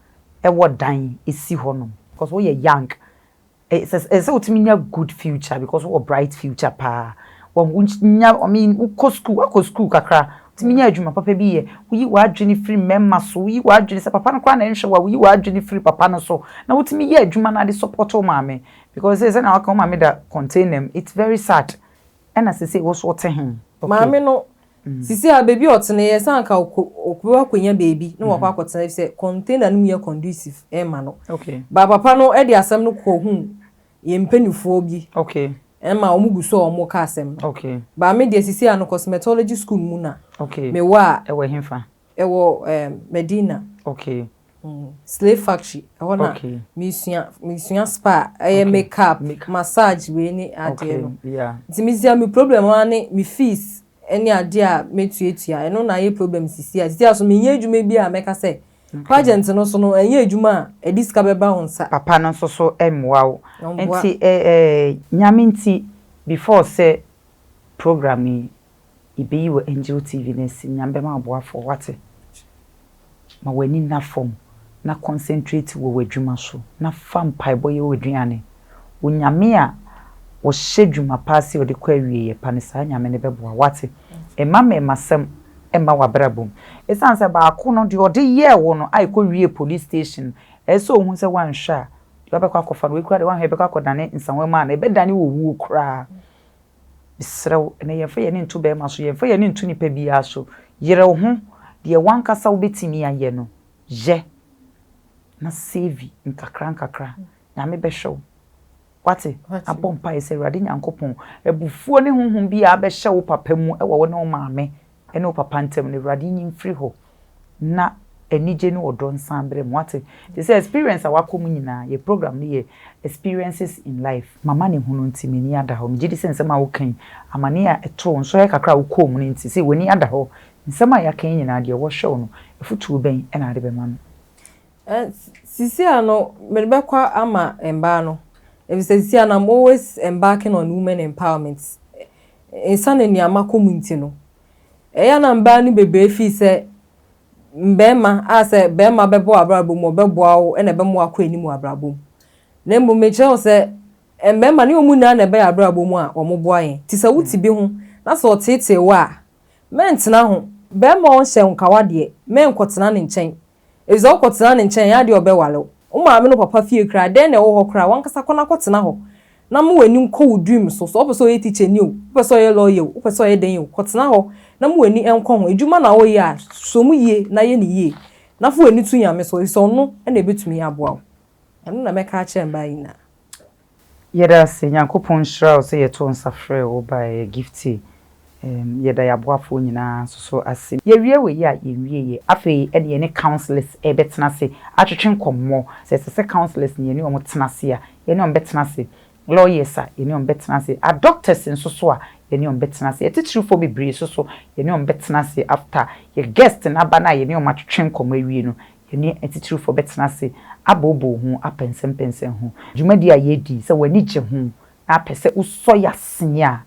ɛwɔ dan ɛsi hɔnom because woyɛ young. Ɛsɛ sɛ wotumi nya good future because wowɔ bright future paa. Wɔn nya, I mean, wokɔ school, wakɔ school kakra. Tumi nya adwuma papa bi yɛ. Woyi w'adwene firi mmarima so, woyi w'adwene sɛ papa no koraa na ɛnhwɛ wo a, woyi w'adwene firi papa no so na wotumi yɛ adwuma na de support wo maame. Because sɛ sɛnea waka wo maame da container mu, it's very sad. Ɛna sesei wo so wote he? Okay. Maame no, sisi a baabi a ɔte no ɛyɛ sɛ anka ɔkɔ akɔnya baabi na wakɔ akɔtena efisɛ container no mu yɛ conducive ɛma no. Okay. But papa no de asɛm no kɔhuu yɛn mpaninfoɔ bi Okay. ɛma wɔn gu so a wɔn ka asɛm no. Okay. But me deɛ sisi a no cosmetology school mu na Okay. mewɔ a. Ɛwɔ hefa? Ɛwɔ um, Medina. Okay. Slave factory ɛhɔ na Okay. mesua mesua spa ɛyɛ Okay. makeup, Makeup. massage wei ne adeɛ Okay. no. Yeah. Nti me si a me problem ara ne me fees ɛne adeɛ a mɛtuatua ɛno na ayɛ problem sisi a sisi a so menyɛ adwuma bi a mɛka sɛ pageant no so no ɛnyɛ adwuma a ɛde sika bɛba wo nsa. Papa no nso so mmoa wo. Ɔmboa. Nti eh, eh, Nyame nti before sɛ program yi yɛbɛyi wɔ Angel TV no asi, Nyame bɛma aboafoɔ, wate? Ma w'ani nna fam na concentrate wɔ w'adwuma so na fa mpaebɔ yɛ w'aduane. Onyame a ɔhyɛ dwuma pa ase a ɔde kɔ awieeɛ pa no, saa Nyame no bɛboa wo, wate? Mma mmarimasɛm mma w'abrabɔ mu. Ɛsiane sɛ baako no, deɛ ɔde yɛɛ wo no a ɛkɔwiee police station no, ɛsɛ sɛ ɔhu sɛ woanhwɛ a, deɛ wabɛkɔ akɔfa no, wei koraa deɛ woanhwɛ a ɛbɛkɔ akɔdane nsawam a, na ɛbɛdane owuo koraa. Mesrɛ wo, ɛnnɛ yɛmfa yɛn ani nto barima so, yɛmfa yɛn ani nto nipa biara so. Yere wo ho, deɛ w'ankasa wobɛtumi ayɛ no, yɛ na save nkakra nkakra. Nyame bɛhwɛ wo. Wate? Na bɔ mpaeɛ sɛ, Awurade Nyankopɔn, abufuo ne honhom bi a abɛhyɛ wo papa mu wɔ wo ne wo maame ne wo papa ntam no, Awurade nyi mfiri hɔ na anigye ne ɔdɔ nsan mbrɛ mu. Wate? Te sɛ experience a wakɔ mu nyinaa, yɛ program no yɛ Experiences in Life. M'amanehunu nti m'ani ada hɔ. Megye di sɛ nsɛm a woka yi, amane a ɛtoo wo, nsɔhwɛ kakra a wokɔɔ mu no nti, sei w'ani ada hɔ. Nsɛm a yɛaka yi nyinaa, deɛ wɔhwɛ wo no, afotuo bɛn na wode bɛma no? Sisi a no, mede bɛkɔ ama mbaa no, efisɛ sisi a no I'm always embarking on women empowerment. Esiane nea makɔ mu nti no, ɛyɛ a na mbaa no bebree feel sɛ mbɛrima a sɛ bɛrima bɛbɔ w'abrabɔ mu ɔbɛboa wo na ɛbɛma wakɔ anim wɔ abrabɔ mu. Na mmom mekyerɛ wo sɛ mbɛrima ne wɔn nyinaa na ɛbɛyɛ abrabɔ mu a wɔboa yɛn. Nti sɛ wote bi ho na sɛ ɔteetee wo a, mɛntena ho. Bɛrima a ɔnhyɛ nkawa deɛ, mɛnkɔtena ne nkyɛn. Efisɛ wokɔtena ne nkyɛn a, ɛnyɛ adeɛ a ɔbɛware wo. Wo maame ne wo papa fie koraa, dɛn na ɛwɔ hɔ koraa? W'ankasa kɔ na kɔtena hɔ na ma w'ani nkɔ wo dream so. Sɛ wopɛ sɛ ɔyɛ tikyani o, wopɛ sɛ ɔyɛ lawyer o, wopɛ sɛ ɔyɛ dɛn o, kɔtena hɔ na ma w'ani nkɔ ho. Adwuma na woreyɛ a, sɔ mu yie na yɛ no yie na fa w'ani to Nyame so, efisɛ ɔno na ɛbɛtumi aboa wo. Ɛno na mɛka akyerɛ mmaa nyinaa. Yɛda ase, Nyankopɔn nhyira wo sɛ yɛtoo nsa frɛɛ wo baeɛ Gifty. Erm yɛda yɛaboafoɔ nyinaa nso so ase. Yɛwie wei a yɛnwieɛ. Afei ɛne yɛne councillors ɛrebɛtena ase atwetwe nkɔmmɔ. Sɛ ɛsɛ sɛ councillors ne yɛne wɔn tena ase a, yɛne wɔn bɛtena ase. Lawyers a, yɛne wɔn bɛtena ase. Adoctors nso so a, yɛne wɔn bɛtena ase. Atitirifoɔ bebree nso so, yɛne wɔn bɛtena ase after yɛ guest no aba no a yɛne wɔn atwetwe nkɔmmɔ awie no, yɛne atitirifoɔ bɛtena ase abooboo ho, apɛnsɛmpɛnsɛn ho. Dwumadie a yɛredi, sɛ w'ani gye ho na apɛ sɛ wosɔ yɛn asene a,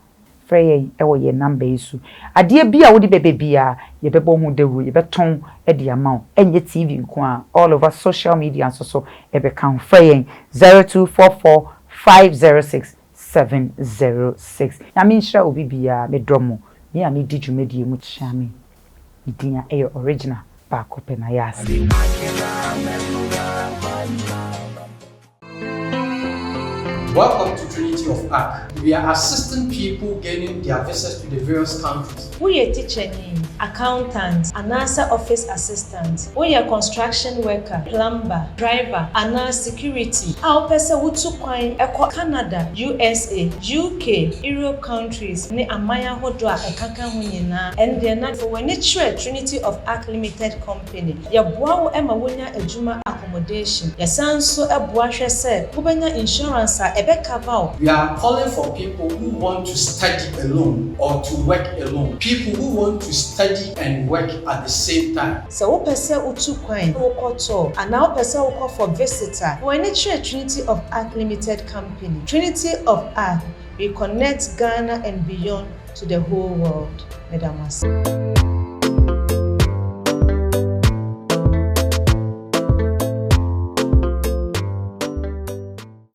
frɛ yɛn wɔ yɛn number yi so. Adeɛ bi a wode bɛba biara, yɛbɛbɔ ho dawuro, yɛbɛtɔn de ama wo. Ɛnyɛ TV nko ara, all over social media nso so ɛbɛka ho. Frɛ yɛn 0244 506 706. Nyame nhyira obi biara, medɔ mo. Me a medi dwumadie mu kyea me. Me din a ɛyɛ original baako pɛ na yɛ ase. Welcome to Trinity of Ark. We are assisting people gaining their visas to the various countries. Woyɛ tikyani, accountant, anaasɛ office assistant? Woyɛ construction worker, plumber, driver, anaa security a wopɛ sɛ wotu kwan kɔ Canada, USA, UK, Europe countries ne aman ahodoɔ a ɛkaka ho nyinaa, ɛndeɛ na fa w'ani kyerɛ Trinity of Ark Limited Company. Yɛboa wo ma wonya adwuma accommodation. Yɛsan nso boa hwɛ sɛ wobɛnya insurance a ɛbɛ cover wo. We are calling for people who want to study alone or to work alone. People who want to study and work at the same time. Sɛ wopɛ sɛ wotu kwan wokɔ tour anaa wopɛ sɛ wokɔ for visit a, fa w'ani kyerɛ Trinity of Ark Limited Company. Trinity of Ark, we connect Ghana and beyond to the whole world. Meda mo ase.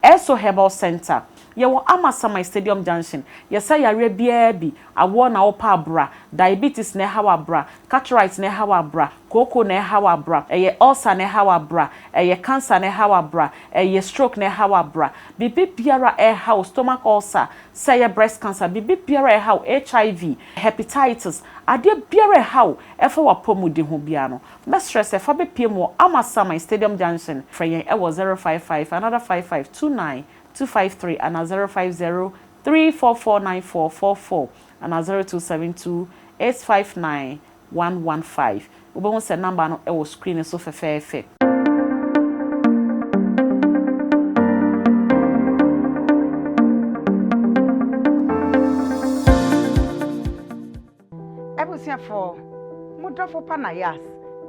Esso Herbal Centre, Yɛwɔ Amasaman Stadium Junction. Yɛsa yareɛ biara bi, awoɔ na wopɛ a bra, diabetes na ɛha wo a bra, cataract na ɛha wo a bra, kooko na ɛha wo a bra, ɛyɛ ulcer na ɛha wo a bra, ɛyɛ cancer na ɛha wo a bra, ɛyɛ stroke na ɛha wo a bra. Biribi biara a ɛha wo, stomach ulcer, sɛ ɛyɛ breast cancer, biribi biara a ɛha wo, HIV, hepatitis, adeɛ biara a ɛha wo ɛfa w'apɔmuden ho biara no, mɛsrɛ sɛ fa bɛpue mu wɔ Amasaman Stadium Junction. Frɛ yɛn wɔ 055 another 55 29 253 anaa 050 344 9444 anaa 0272 859 115. Wobɛhu sɛ number no wɔ screen no so fɛfɛɛfɛ. Abusuafoɔ, mo dɔfo pa Nayas,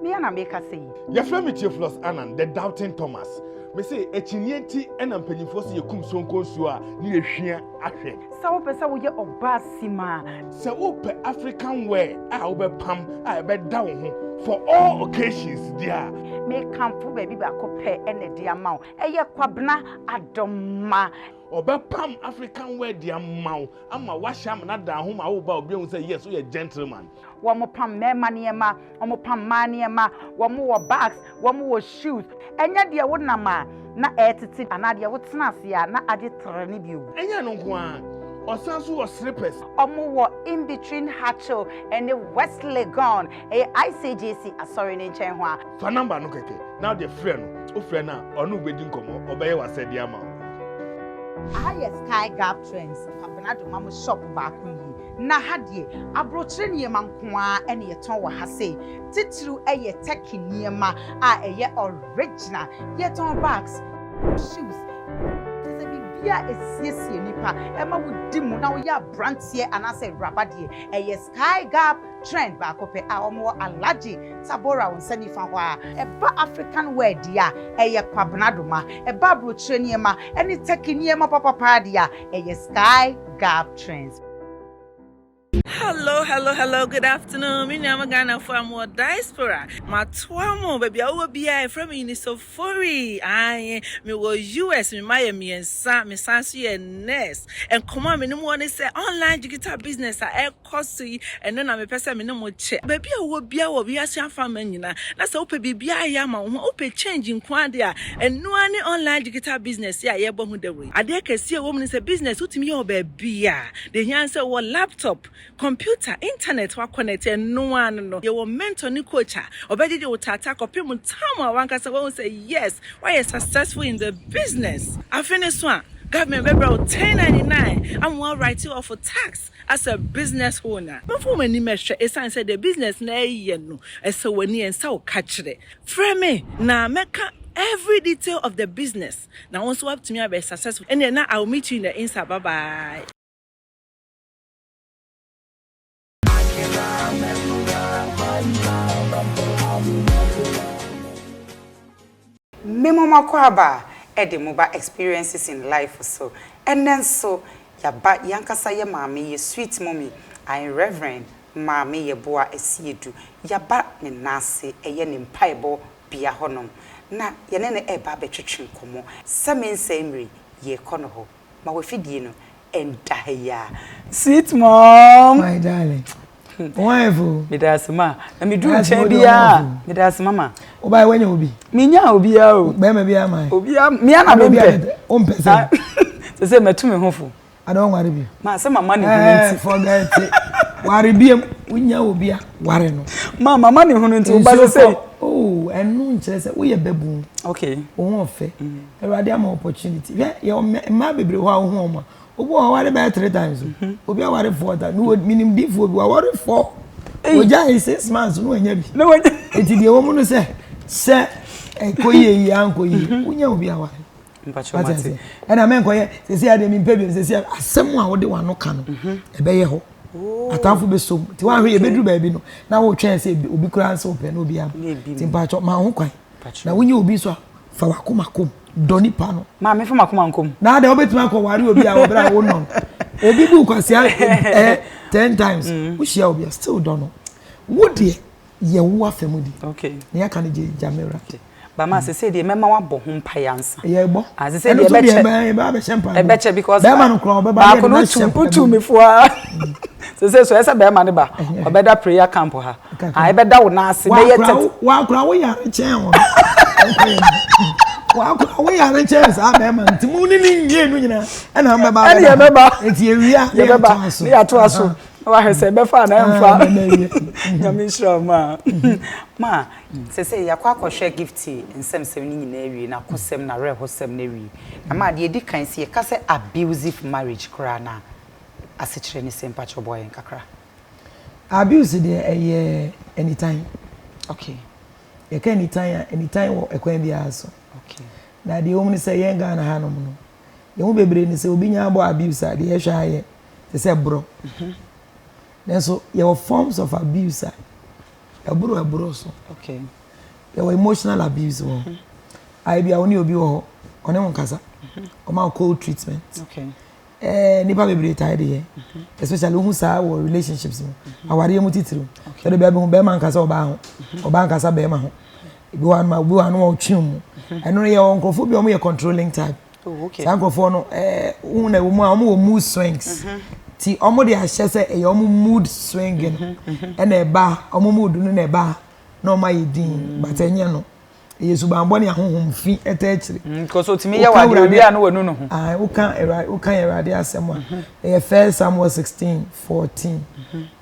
me ara na merekasa yi. Yɛfrɛ me Theophilus Annan, the doubting Thomas. Mese akyinnye nti na mpanyimfoɔ se yɛkum sonko nsuo a ne yɛhwia ahwɛ. Sɛ wopɛ sɛ woyɛ ɔbaa simaa. Sɛ wopɛ African wear a wobɛpam a ɛbɛda wo ho for all occasions deɛ a. Mekamfo baabi baako pɛ na ɛde ama wo, ɛyɛ Kwabena Adomma. Ɔbɛpam African wear de ama wo ama woahyɛ ama no ada ho ma woba a obi ahu sɛ yes woyɛ gentleman. Wɔpam mmarima nneɛma, wɔpam mmaa nneɛma, wɔwɔ bags, wɔwɔ shoes. Ɛnyɛ deɛ wonam a na ɛretete anaa deɛ wotena ase a na agye trɛ no bio. Ɛnyɛ ɛno nko ara, ɔsan nso wɔ slippers. Wɔwɔ in between Hatchel ne West Legon, ɛyɛ ICGC asɔre no nkyɛn hɔ a. Fa number no kɛkɛ na wode frɛ no, wofrɛ no a ɔne wo bɛdi nkɔmmɔ, ɔbɛyɛ w'asɛdeɛ ama wo. Aha yɛ Sky Gap Trends, Kwabena Domamo shop baako yi. Na ha deɛ, abrokyire nneɛma nko ara na yɛtɔn wɔ ha sei. Titiriw yɛ Turkey nneɛma a ɛyɛ original. Yɛtɔn bags, shoes, kyerɛ sɛ biribiara a ɛsiesie nipa, ɛma wodi mu na woyɛ abranteɛ anaasɛ awuraba deɛ, ɛyɛ Sky Gap Trend baako pɛ a wɔwɔ Alhaji Tabora wo nsa nifa hɔ ara. Ɛba African wear deɛ a, ɛyɛ Kwabena Doma. Ɛba abrokyire nneɛma ne Turkey nneɛma papapaa deɛ a, ɛyɛ Sky Gap Trends. Hello hello hello good afternoon me nua mo Ghana fo a mo wɔ diaspora matoa mo baabi a wowɔ biara yɛfrɛ me Eunice Ofori ae me wɔ US me ma yɛ mmiɛnsa me san so yɛ nurse nkɔmɔ a me ne mo wɔ ne sɛ online digital business a ɛkɔ so yi ɛno na mepɛ sɛ me ne mo kyɛ baabi a wowɔ biara wɔ wiase afa ma nyinaa na sɛ wopɛ biribi ayɛ ama wo ho wopɛ change nko ade a ɛno ara ne online digital business yi a yɛbɔ ho dawuro yi adeɛ kɛseɛ wɔ mu ne sɛ business wotumi yɛ wɔ baabi a deɛ hia sɛ wɔ laptop computer internet wa connect ɛno ara no no yɛwɔ mentor ne coach a ɔbɛgyegye wo tata kɔpem tam a wankasa wahu sɛ yes wayɛ successful in the business afe ne so a government bɛbrɛ wo 1099 ama wa write off tax as a business owner. Momfa mo anim ɛhwɛ ɛsiane sɛ deɛ business na ɛyɛ no ɛsɛ w'ani ɛnsa wo ka kyerɛ. Frɛ me na mɛka every detail of the business na wo nso woatumi abɛ successful. Ɛnneɛ na I will meet you in the inside. Bye bye. Me mo m'akwaaba a de mo ba experiences in life so ɛnɛ nso yaba yankasa yɛ maame yɛ sweet mummy ae Rev maame Yeboah Asiedu yaba ne nan ase ɛyɛ ne mpaebɔ bea hɔ nom na yɛne no ɛɛba abɛtwetwe nkɔmɔ sɛ me nsɛe mmere yɛɛkɔ no hɔ ma w'afidie no ɛnda ha yi ara. Sweet mom. My darling. Wo ayɛ fo. Meda ase ma. Na me duru nkyɛn biara. Meda ase mama. Wo ba wanya obi. Me nya obi a o. Bɛrima bi ama. Obi a me ana me mpɛ. O mpɛ sɛ. Sɛ sɛ mɛtu me ho fo. Ada wɔn ware bi. Ma sɛ mama ne hunu nti. Forget it. Ware biem. Wonya obi a ware no. Ma mama ne hunu nti wo ba sɛ sɛ. Oh, ɛno nkyerɛ sɛ woyɛ bɛbun. Okay. Wo ho ɔfɛ. Awurade ama opportunity. Hwɛ yɛ mmaa bebree hɔ a wohu wɔn a obi wɔ hɔ ware bɛyɛ three times o. Mhm. Obi aware four times. Mewɔ minim difoɔ bi waware four. Ogya yi six months no wanya bi. Eti deɛ wɔn mu no sɛ sɛ ɛkɔ yie yie ankɔ yie mhm. wonya obi aware. Wate ase ɛna mɛnkɔyɛ sɛsi adeɛ mempɛ bi sɛsi asɛm a wode w'ano ka no mhm. ɛbɛyɛ hɔ. Oh. Atamfo bɛsom nti woahwɛ yɛbɛduru baabi no na wotwɛn sɛ obi koraa sɛ wopɛ na obi ama nti mpakyɛ ma ho kwan na wonyɛ obi nso a fa w'akoma kom dɔ nipa no. Maame fa m'akoma nkom. Na adɛ wobɛtumi akɔ ware obi a wɔbrɛ a wonɔ no obi bu kwasea eh, ten times mm. wohyia obi a still dɔ no wo deɛ yɛ wo afa mu di okay. na yɛaka no gye gyamera. Bama sesei deɛ mɛma wabɔ ho mpaeɛ ansa. Yɛbɔ. Ah, sesei Ɛno deɛ nso deɛ ɛbɛkyɛ. ɛbɛ ɛbɛ abɛhyɛ mpaebɔ. Ɛbɛkyɛ because Bɛrima no koraa ɔbɛba ne baako yɛde no no wotu ahyɛ wotu mpaebɔ me mu. fo ara. Sesei so ɛsɛ bɛrima no ba ɔbɛda prayer camp ha. Kakra. Ah, ɛbɛda wo nan ase bɛyɛ Wakora tɛt. wo wakora wo yare kyɛn wɔn. Ɛnkɔ yɛn mu. Wakora wo yare kyɛn saa bɛrima no. Nti mu ne ne mmienu nyinaa ɛna mbɛba Ɛne abɛda ha. yɛbɛba. Nti yɛwie a ne Yɛbɛba yɛatoa so. ne yɛatoa so. Aha. Na wahwɛ sɛ ɛbɛfa anaa Ah, ɛmfa. bɛma awie. Nyame nhyira wo ma. Ma, sesei yɛakɔ akɔhwɛ Gifty nsɛmsɛm no nyinaa awie, n'akosɛm, n'awerɛhosɛm no awie. Na ma, deɛ ɛdi kan, sɛ yɛka sɛ abusive marriage koraa no a, asekyerɛ ne sɛn? Mpakyɛw boa yɛn kakra. Abuse deɛ ɛyɛ anitan. Okay. Yɛka anitan a, anitan wɔ ɛkwan biara so. Okay. Na deɛ ɛwɔ mu ne sɛ yɛn Ghana hanom no, yɛn mu bebree ne sɛ obi nya abɔ abuse a, deɛ yɛhwɛ ayɛ te sɛ borɔ. Nanso yɛwɔ forms of abuse a ɛboro ɛboro so. Okay. Yɛwɔ emotional abuse wɔ hɔ. A ebi a wo ne obi wɔ hɔ, ɔne wo nkasa. Ɔma wo cold treatment. Okay. Eh, nipa bebree taa de yɛ. Especially wohu saa wɔ relationships mu. Awareɛ mu titiriw. Sɛde baabi hu bɛrima nkasa ɔbaa ho, ɔbaa nkasa bɛrima ho. Ebi wɔ anoma, obi wɔ ano ɔtwe mu. Ɛno no yɛwɔ nkurɔfoɔ bi a wɔyɛ controlling type. Oh, okay. Saa nkurɔfoɔ no, eh, wohu na ɛwɔ mu a wɔn wɔ mood swings. Ti wɔn de ahyɛ sɛ ɛyɛ wɔn mood swing no. Ɛna ɛba, wɔn mood no na ɛba na wɔn ayɛ din, but ɛnyɛ no. Ɛyɛ subanbɔ ne ahonhom fi ɛtɛ akyire. Because otumi yɛ wade owie a na wanu ne ho. Ah, woka Awurade, woka Awurade asɛm a, ɛyɛ First Samuel 16, 14.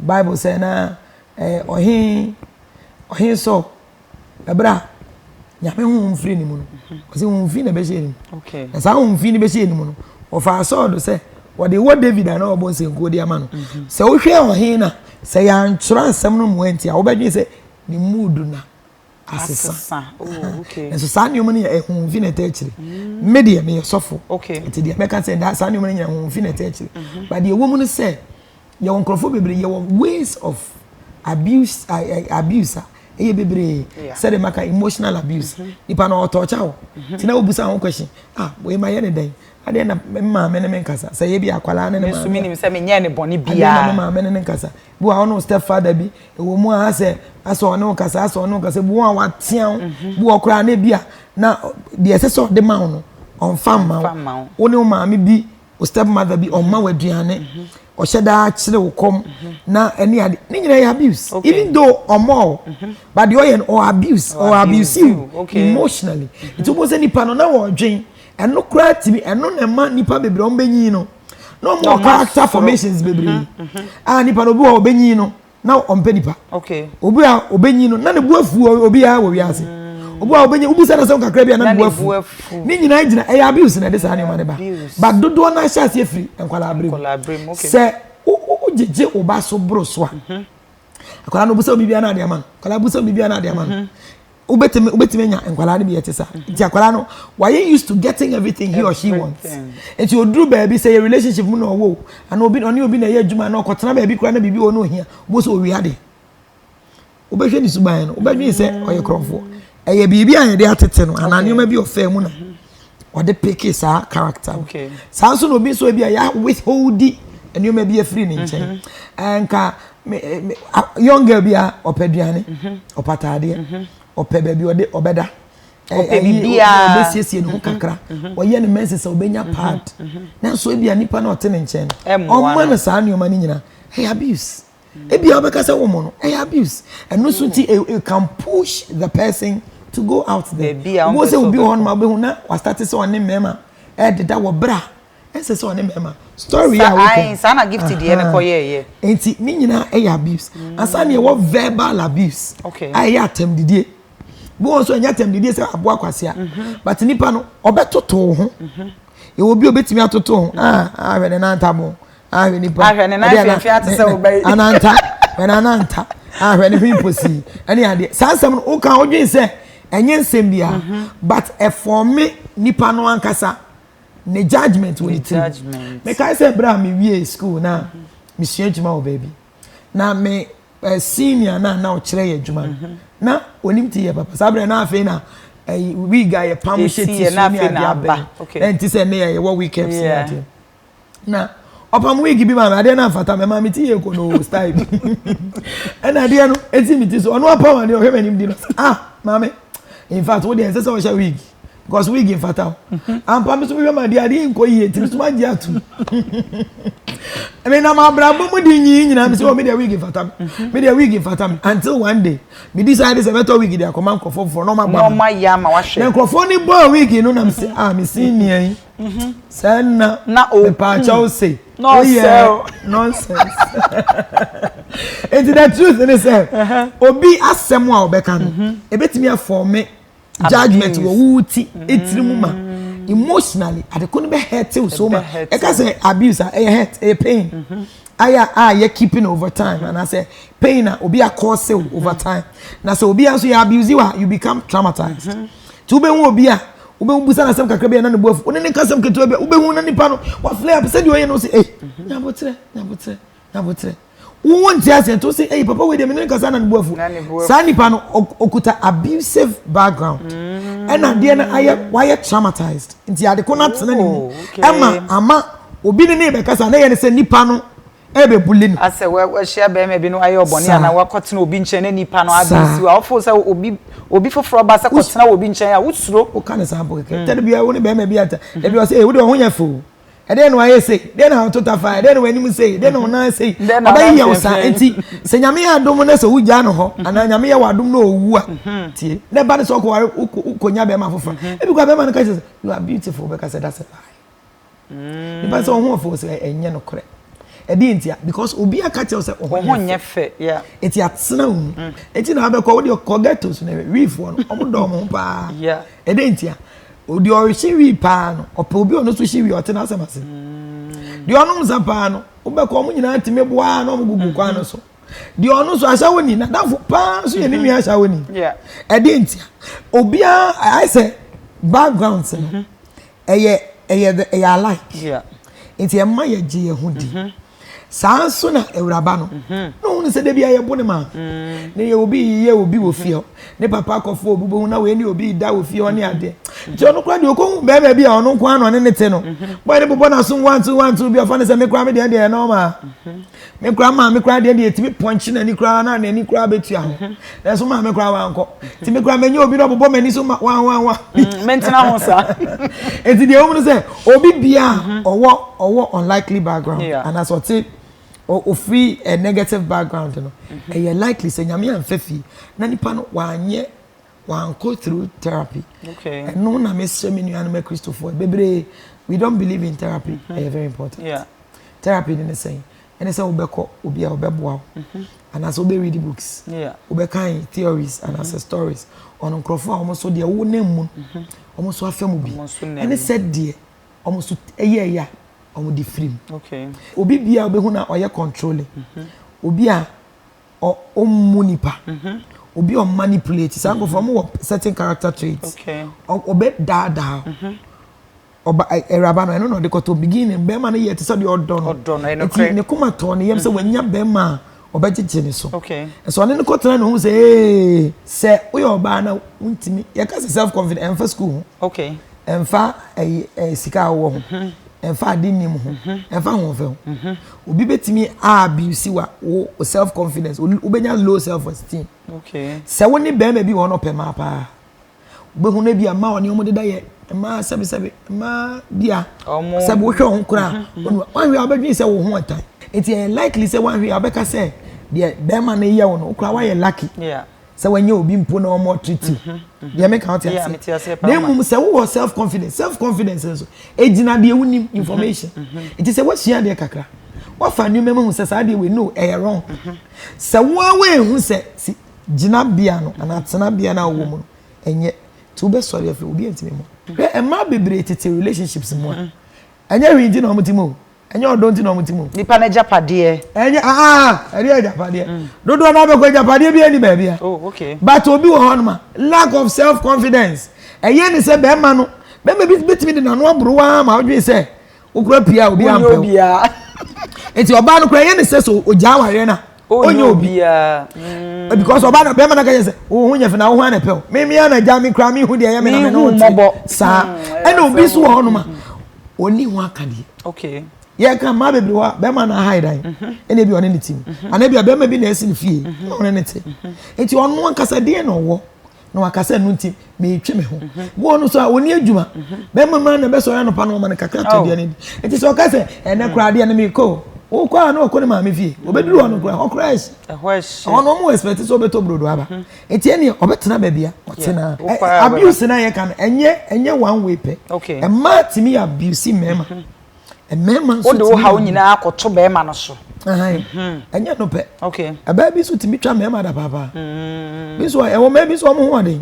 Bible sɛ na eh, ɔhen, ɔhen Saul, ɛberɛ a Nyame honhom firi ne mu no, ɔsɛ honhom fi na ɛbɛhyɛ ne mu. Okay. Na saa honhom fi no bɛhyɛ ne mu no, ɔfaa Saul do sɛ wɔde wɔ David a na ɔbɔ nsankuo de ama no. Sɛ wohwɛ ɔhen no a, sɛ yɛantwerɛ asɛm no mmoa nti a, wobɛdwene sɛ ne mood na asesa. Oh, okay. Nso saa nneɛma no yɛ ɛho fi na ɛtɛ akyire. Me deɛ meyɛ sɔfo. Okay. Nti deɛ mɛka sɛ da saa nneɛma no nyɛ ɛho fi na ɛtɛ akyire. But deɛ ɛwɔ mu no sɛ yɛwɔ nkurɔfoɔ bebree yɛwɔ ways of abuse abuse a ɛyɛ bebree. Sɛdeɛ maka emotional abuse. Nipa no ɔtɔɔkya wo. Nti na wobusa ho question. Ah, wei ma yɛ ne dɛn? Adeɛ na me maame ne me nkasa. Sɛ yɛ bi akwadaa ne ne Me maame. nso menim sɛ menyɛɛ ne bɔne Adeɛ na me biara. maame ne ne nkasa. Bi wɔ hɔ ɔne step father bi ɛwɔ mu a asɛ asɛ ɔne wo kasa asɛ ɔne wo kasa bi wɔ a watea wo bi wɔ koraa na ebi a na deɛ ɛsɛ sɛ ɔde ma wo no ɔnfa mma wo wo ne wo maame bi wo step mother bi ɔmma wo aduane ɔhyɛ daa kyerɛ wo kɔm na ɛne ade ne nyinaa yɛ abuse even though ɔmɔ wo but deɛ ɔyɛ no ɔ abuse ɔ abuse you emotionally nti wobɔ sɛ nipa no na wɔdwen ɛno koraa tumi ɛno na ɛma nipa bebree ɔmo bɛnyin no na ɔmo wɔ character formations bebree mhm, mhm. a nipa no obi wɔ ɔbɛnyin no na ɔmpɛ nipa obi a ɔbɛnyin no na ne bu afu obiara wɔ wiase mm. obi a ɔbɛnyin obi sɛ n'asɛm kakra bi a na ne bu afu ne nyinaa gyina ɛyɛ abuse na ɛde saa nneɛma ne ba ba dodoɔ no ahyɛ aseɛ firi nkwadaa abere mu sɛ wogyegye wo ba so boro so a mhm. akwadaa no obusa obi biara na ade ama no akwadaa busa obi biara na ade ama no wobɛtumi wobɛtumi anya nkwadaa no bi ɛte saa nti akwadaa no wayɛ used to getting everything he or she wants nti oduru baabi sɛ yɛ relationship mu na ɔwɔ o ana obi ɔne obi na ɛyɛ adwuma na ɔkɔtena baabi koraa na biribi wɔ na ohia wobɔ sɛ owia de wobɛhwɛ ne suban no wobɛdwene sɛ ɔyɛ korɔmfoɔ ɛyɛ biribi a yɛde atete no anaa nneɛma bi ɔfaa mu na ɔde peke saa character no saa nso na obi nso ebi a yɛ withholdi nneɛma bi afiri ne nkyɛn mhm. eh, nka me eh, me young girl bi a ɔpɛ aduane mhm. ɔpɛ ataadeɛ mhm. ɔpɛ baabi ɔde ɔbɛda eh, ɔpɛ biribiara ɔbɛsiesie ne ho kakra ɔyɛ ne menses a ɔbɛnya pad nanso ebi a nipa na ɔte ne nkyɛn no ɔma no saa nneɛma no nyinaa ɛyɛ abuse. Ebia wobɛka sɛ wo mo no ɛyɛ abuse. Ɛno nso nti it can push the person to go out there. Wobɛhu sɛ obi wɔ hɔ nom a wobɛhu na wastate sɛ ɔne mmarima ɛrededa wɔ berɛ a ɛnsɛ sɛ ɔne mmarima. Story a woka. Saa na gift deɛ no kɔyɛɛyɛ. Nti ne nyinaa ɛyɛ abuse. Ansa na yɛwɔ verbal abuse a ɛyɛ atɛmdidie. Bi wɔ nso ɛnyɛ atɛmdidie sɛ aboa kwasea but nipa no ɔbɛtoto wo ho. Yɛwɔ bi a obɛtumi atoto ho ah ahwɛ ne nan ntabo ahwɛ nipa ahwɛ ne nan fiafia ate sɛ ɔbɛ yi ananta hwɛ n'ananta ahwɛ ne hwene mposi ɛne adeɛ saa nsɛm no woka wodwen sɛ ɛnyɛ nsɛm bia mhm. but ɛfɔme nipa no ankasa ne judgement wɔ ne tirim mekae sɛ berɛ a mewie school na mesua adwuma wɔ baabi na me eh, senior na na ɔkyerɛ yɛ adwuma no mhm. na onim ti yɛ papa saa berɛ na afei na eh, wig a yɛpam hyɛ ti so ne adeɛ abɛn na nti sɛ ne yɛ yɛwɔ wig caps ne adeɛ na ɔpam wig bi ma me adeɛ no amfata me ma me ti yɛ kono style bi ɛna adeɛ no eti me ti so ɔno apam adeɛ ɔhwɛ m'anim di no ah maame In fact, wo deɛ ɛnsɛ sɛ ɔhyɛ wig because wig mfata wo. Mhm. Ampa me so mehwɛ ma deɛ adeɛ nkɔ yie nti me so magye atum. Menam abrabɔ mu de nyi nyinaa me sɛ oh me deɛ wig mfata me. Mhm. Me deɛ wig mfata me until one day me decide sɛ mɛtɔ wig de akɔma nkurɔfoɔ foforɔ na ɔma bɔ. Na ɔma yɛ ama wahwɛ. Na nkurɔfoɔ ni bɔɔ wig no na me sɛ ah me senior yi. Mhm. Sɛ na mepaakyɛw se woyɛ nonsense. Nti the truth ne sɛ uh-huh. obi asɛm a ɔbɛka no mhm. ebetumi afɔme judgement wɔ wo ti etiri mu ma mm. emotionally adeko no bɛ hurt you so much ɛka sɛ abuse a ɛyɛ hurt ɛyɛ pain mhm. ayɛ a yɛ keeping over time anaasɛ pain a obi akɔɔse over time na sɛ obi nso yɛ abuse you a you become traumatized. Mm -hmm. Nti wobɛhu obi a wobɛbusa no asɛm kakra bi a na ne bo afu wone ne nka asɛm ketewa bi a wobɛhu na nipa no waflare up sɛdeɛ ɔyɛ no sɛ ei mhm. nyabotrɛ nyabotrɛ nyabotrɛ wowɔ nti aseɛ nti wo sɛ ei papa wei deɛ mene ne kasa na ne bo afu saa nipa no okuta abusive background mm. ɛna adeɛ no ayɛ wayɛ traumatized nti ade ko no atena ne mu oh, ɛma ama obi ne ne bɛkasa na yɛ ne sɛ nipa no ɛrebɛbuli no. Asɛ wahyia bɛrima bi na wayɛ ɔbɔne anaa wakɔtena obi nkyɛn na nipa no abuse wo a, wofoo sɛ obi obi foforɔ ba sɛ kɔtena wɔ obi nkyɛn a, wosuro. Woka no saa mpo kɛkɛ. Tɛde bia wo ne bɛrima bi ata. Ebi ɔsɛ, ee wo deɛ ɔho nyɛ fɛ o. Ɛdeɛn na wayɛ sei? Deɛn na ɔto tafa? Ɛdeɛn na w'anim sei? Deɛn na ɔnan sei? Ɔbɛyɛ wo saa. Nti sɛ Nyame yɛ adom na sɛ wogyaa no hɔ anaa Nyame yɛ w'adom na ɔwu a, tie. Na ɛba no sɛ ɔkɔware wokɔnya bɛrima foforɔ. Ebi koraa bɛrima no ka kyerɛ sɛ you are beautiful, wobɛka sɛ that's a lie. Nipa sɛ ɔho ɔfɛ sɛ ɛnyɛ nokorɛ. Ɛdeɛ ntia because obi aka kyerɛ sɛ ɔho nyɛ fɛ. Yeah. Eti atena wo mu. Mm. Eti na abɛkɔ wo deɛ kɔ ghettos na wiifoɔ no ɔmo dɔ ɔmo ho paa. Yeah. Ɛdeɛ ntia deɛ ɔrehye wii paa no ɔpɛ obi ɔno nso hye wii ɔte n'asɛm ase. Mm. Deɛ ɔnom nsa paa no wobɛkɔ ɔmo nyinaa tumi boa na ɔmo gugu kwan no so. Deɛ ɔno nso ahyɛwoni n'adamfo paa nso yɛ ne nua ahyɛwoni. Ɛdeɛ ntia obiara ayɛ sɛ backgrounds no. Mm-hmm. Ɛyɛ ɛyɛ the ɛyɛ alike. Nti ɛma yɛgye yɛn ho di. Mhm. Saa nso na awuraba no. Mhm. Na ohun sɛ dabi a yɛbo ne maa. Mm. Ne yɛ obi yɛ obi wɔ fie hɔ. Ne papa akɔfo obi bohu na wei ne obi da wɔ fie hɔ ne adeɛ. Nti ɔno koraa deɛ ɔkɔhu bɛrima bi a ɔno nko ara na ɔne ne te no. Mhm. Bɔyɛ ne bobɔ n'asom one two one two bi ɔfa ne sɛ me koraa me deɛ deɛ normal. Me koraa maame koraa deɛ deɛ etumi pɔnkye n'ani koraa na n'ani koraa bɛtua ho mhm. nanso maame koraa wankɔ nti me koraa menya obi na ɔbobɔ m'ani so ma wan wan wan. Mm, mentena ho saa. nti deɛ wɔn no sɛ obi bia mhm. ɔwɔ ɔwɔ unlikely background anaasɛ ɔte ofiri a negative background no mhm. ɛyɛ likely sɛ nyame anfa fie na nipa no wanyɛ wankɔ through therapy ɛno na mesrɛ me nuanom akristofoɔ bebree we don't believe in therapy ɛyɛ mm -hmm. very important yeah. therapy ne ne sɛn ɛne sɛ wobɛkɔ obi a ɔbɛboa wo mm-hmm. anaasɛ wobɛ read books wobɛkan theories mm-hmm. anaasɛ stories ɔno nkurɔfoɔ a wɔn nso deɛ wo nam mu mm-hmm. wɔn nso afa mu bi ɛne sɛ deɛ wɔn nso ɛyɛ ɛyɛ a wɔn de firi mu obi bia wobɛhu na ɔyɛ controlling obi a ɔmmu nipa obi a ɔmanipulate saa nkurɔfoɔ wɔn wɔ certain character traits ɔbɛ daadaa ɔba awuraba no ɛno na ɔde kɔtɔ beginning bɛrima no yɛ te sɛ deɛ ɔdɔ no nti ne koma tɔɔ ne yam sɛ wanya bɛrima a ɔbɛgyegye ne so ɛsɛ ɔne no kɔtena ne ho sɛ ee sɛ woyɛ ɔbaa na wontumi yɛka sɛ self confidence ɛmfa school ho ɛmfa ɛyi ɛyi sika a wowɔ ho ɛmfa ade nim ho ɛmfa ahoɔfɛ ho obi bɛtumi a abuse wa wo self confidence wobɛnya low self esteem sɛ wo ne bɛrima bi wɔ hɔ na ɔpɛ maa paa wobɛhu no bi a mmaa ɔne wɔn deda yɛ mmaa sɛbesɛbe mmaa bi a sɛbe wohwɛ wɔn ho koraa mhm, mhm. wanhwɛ a wobɛdwene sɛ wo ho ɛtan nti ɛyɛ likely sɛ wanhwɛ a wobɛka sɛ deɛ bɛrima no yɛ wo no wokora woayɛ lucky sɛ wanya obi mpo na ɔmɔ treat you mhm, deɛ meka wote aseɛ na mmom sɛ wowɔ self confidence self confidence nso ɛgyina deɛ wonim information nti sɛ woasua adeɛ kakra woafa nneɛma mu hu sɛ saa adeɛ wei no ɛyɛ wrong sɛ woa woehu sɛ gyinabea no anaa tenabea no a wowɔ mu no ɛnyɛ nti wobɛsɔre afiri obi antumi mu hwɛ mmaa bebree tete relationships mu a ɛnyɛ hwee nti na wɔn ti mu o ɛnyɛ ɔdɔ nti na wɔn ti mu. Nipa no agyapadeɛ. Ɛnyɛ aa ɛdeɛ agyapadeɛ mm. Dodoɔ no abɛkɔ agyapadeɛ bi ɛni baabi a. Oh okay. But obi wɔ hɔ nom a lack of self confidence ɛyɛ ne sɛ bɛrima no bɛrima bi betumi de n'ano aboro waa ma ɔdwen sɛ wokura pii a obi ampɛ wo nti ɔbaa no kura yɛ ne sɛ so ogya awareɛ no a ɔnyɛ obi mm. because ɔbaa no bɛrima no ka yɛ sɛ wo ho nyɛ fɛ na wo ho ana pɛ o me me ana gya me kura me hu deɛ ɛyɛ me na me ne wo te saa mm, ɛna obi nso wɔ hɔnom a ɔni ho akadeɛ yɛka mmaa bebree hɔ a bɛrima no aha dan mhm. ɛna ebi ɔne ne ti mu mhm. anaa ebi a bɛrima bi na ɛsi ne fie mhm. na ɔne ne te nti ɔno ankasa deɛ na ɔwɔ. Na waka sɛ ɛno nti meretwe me ho. Mhm. Wɔn no so a wɔni adwuma. Mhm. Bɛrima mu na ɛbɛsɔre anɔpa na wɔma no kakra tɔ aduane di. Nti sɛ ɔka sɛ ɛnɛ koraa adeɛ no mekɔ o. Wokɔ a na ɔkɔ ne maame fie. Obɛduru hɔ no koraa ɛhɔ koraa ɛhye. Ɛhɔ no wɔn expect sɛ ɔbɛtɔ brodo aba. Mhm. Nti ɛneɛ ɔbɛtena baabi a ɔte na. Abuse na yɛka no ɛnyɛ ɛnyɛ one way pɛ. Mmaa tumi abuse mmarima. Mmarima nso Wode wo haw nyinaa akɔto barima no so. Mhm. Ɛnyɛ no pɛ. Ɛbaa bi nso tumi twa mmarima da paapaa. Mm. Bi nso ɛwɔ mmaa bi nso wɔn ho ɔden.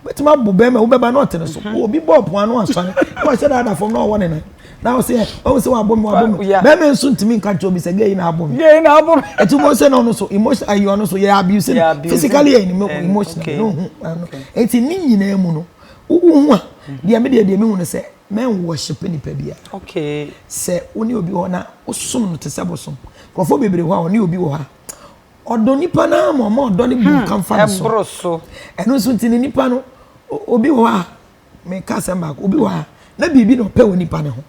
Wobɛtumi abo barima wobɛba na ɔte ne so. Mhm. Obi bɔ ɔpon ano asɔre na wahyɛ da ada fam na ɔwɔ ne nan. Na ɔsɛ ɔwɔ sɛ wabɔ mi wabɔ mi. Barima nso ntumi nka nkyɛn obi sɛ gay na abɔ mi. Gay na abɔ mi. Ɛti mo sɛ na ɔno so emotion ayi ɔno so yɛ abuse no physically yɛ emotionally no ho. Eti ne nyinaa mu no wohu a deɛ mi deɛ deɛ mi hu no sɛ. Mɛn worship nipa biara. Okay. Sɛ wo ne obi wɔ hɔ na wosom no te sɛ bosom. Nkurɔfoɔ bebree hɔ a ɔne obi wɔ hɔ a ɔdɔ nipa no ara ma ɔma ɔdɔ no bu nka fa no so. Ɛboro so. Ɛno nso nti ne nipa no obi wɔ hɔ a meka asɛm baako obi wɔ hɔ a na biribi na ɔpɛ wɔ nipa no ho.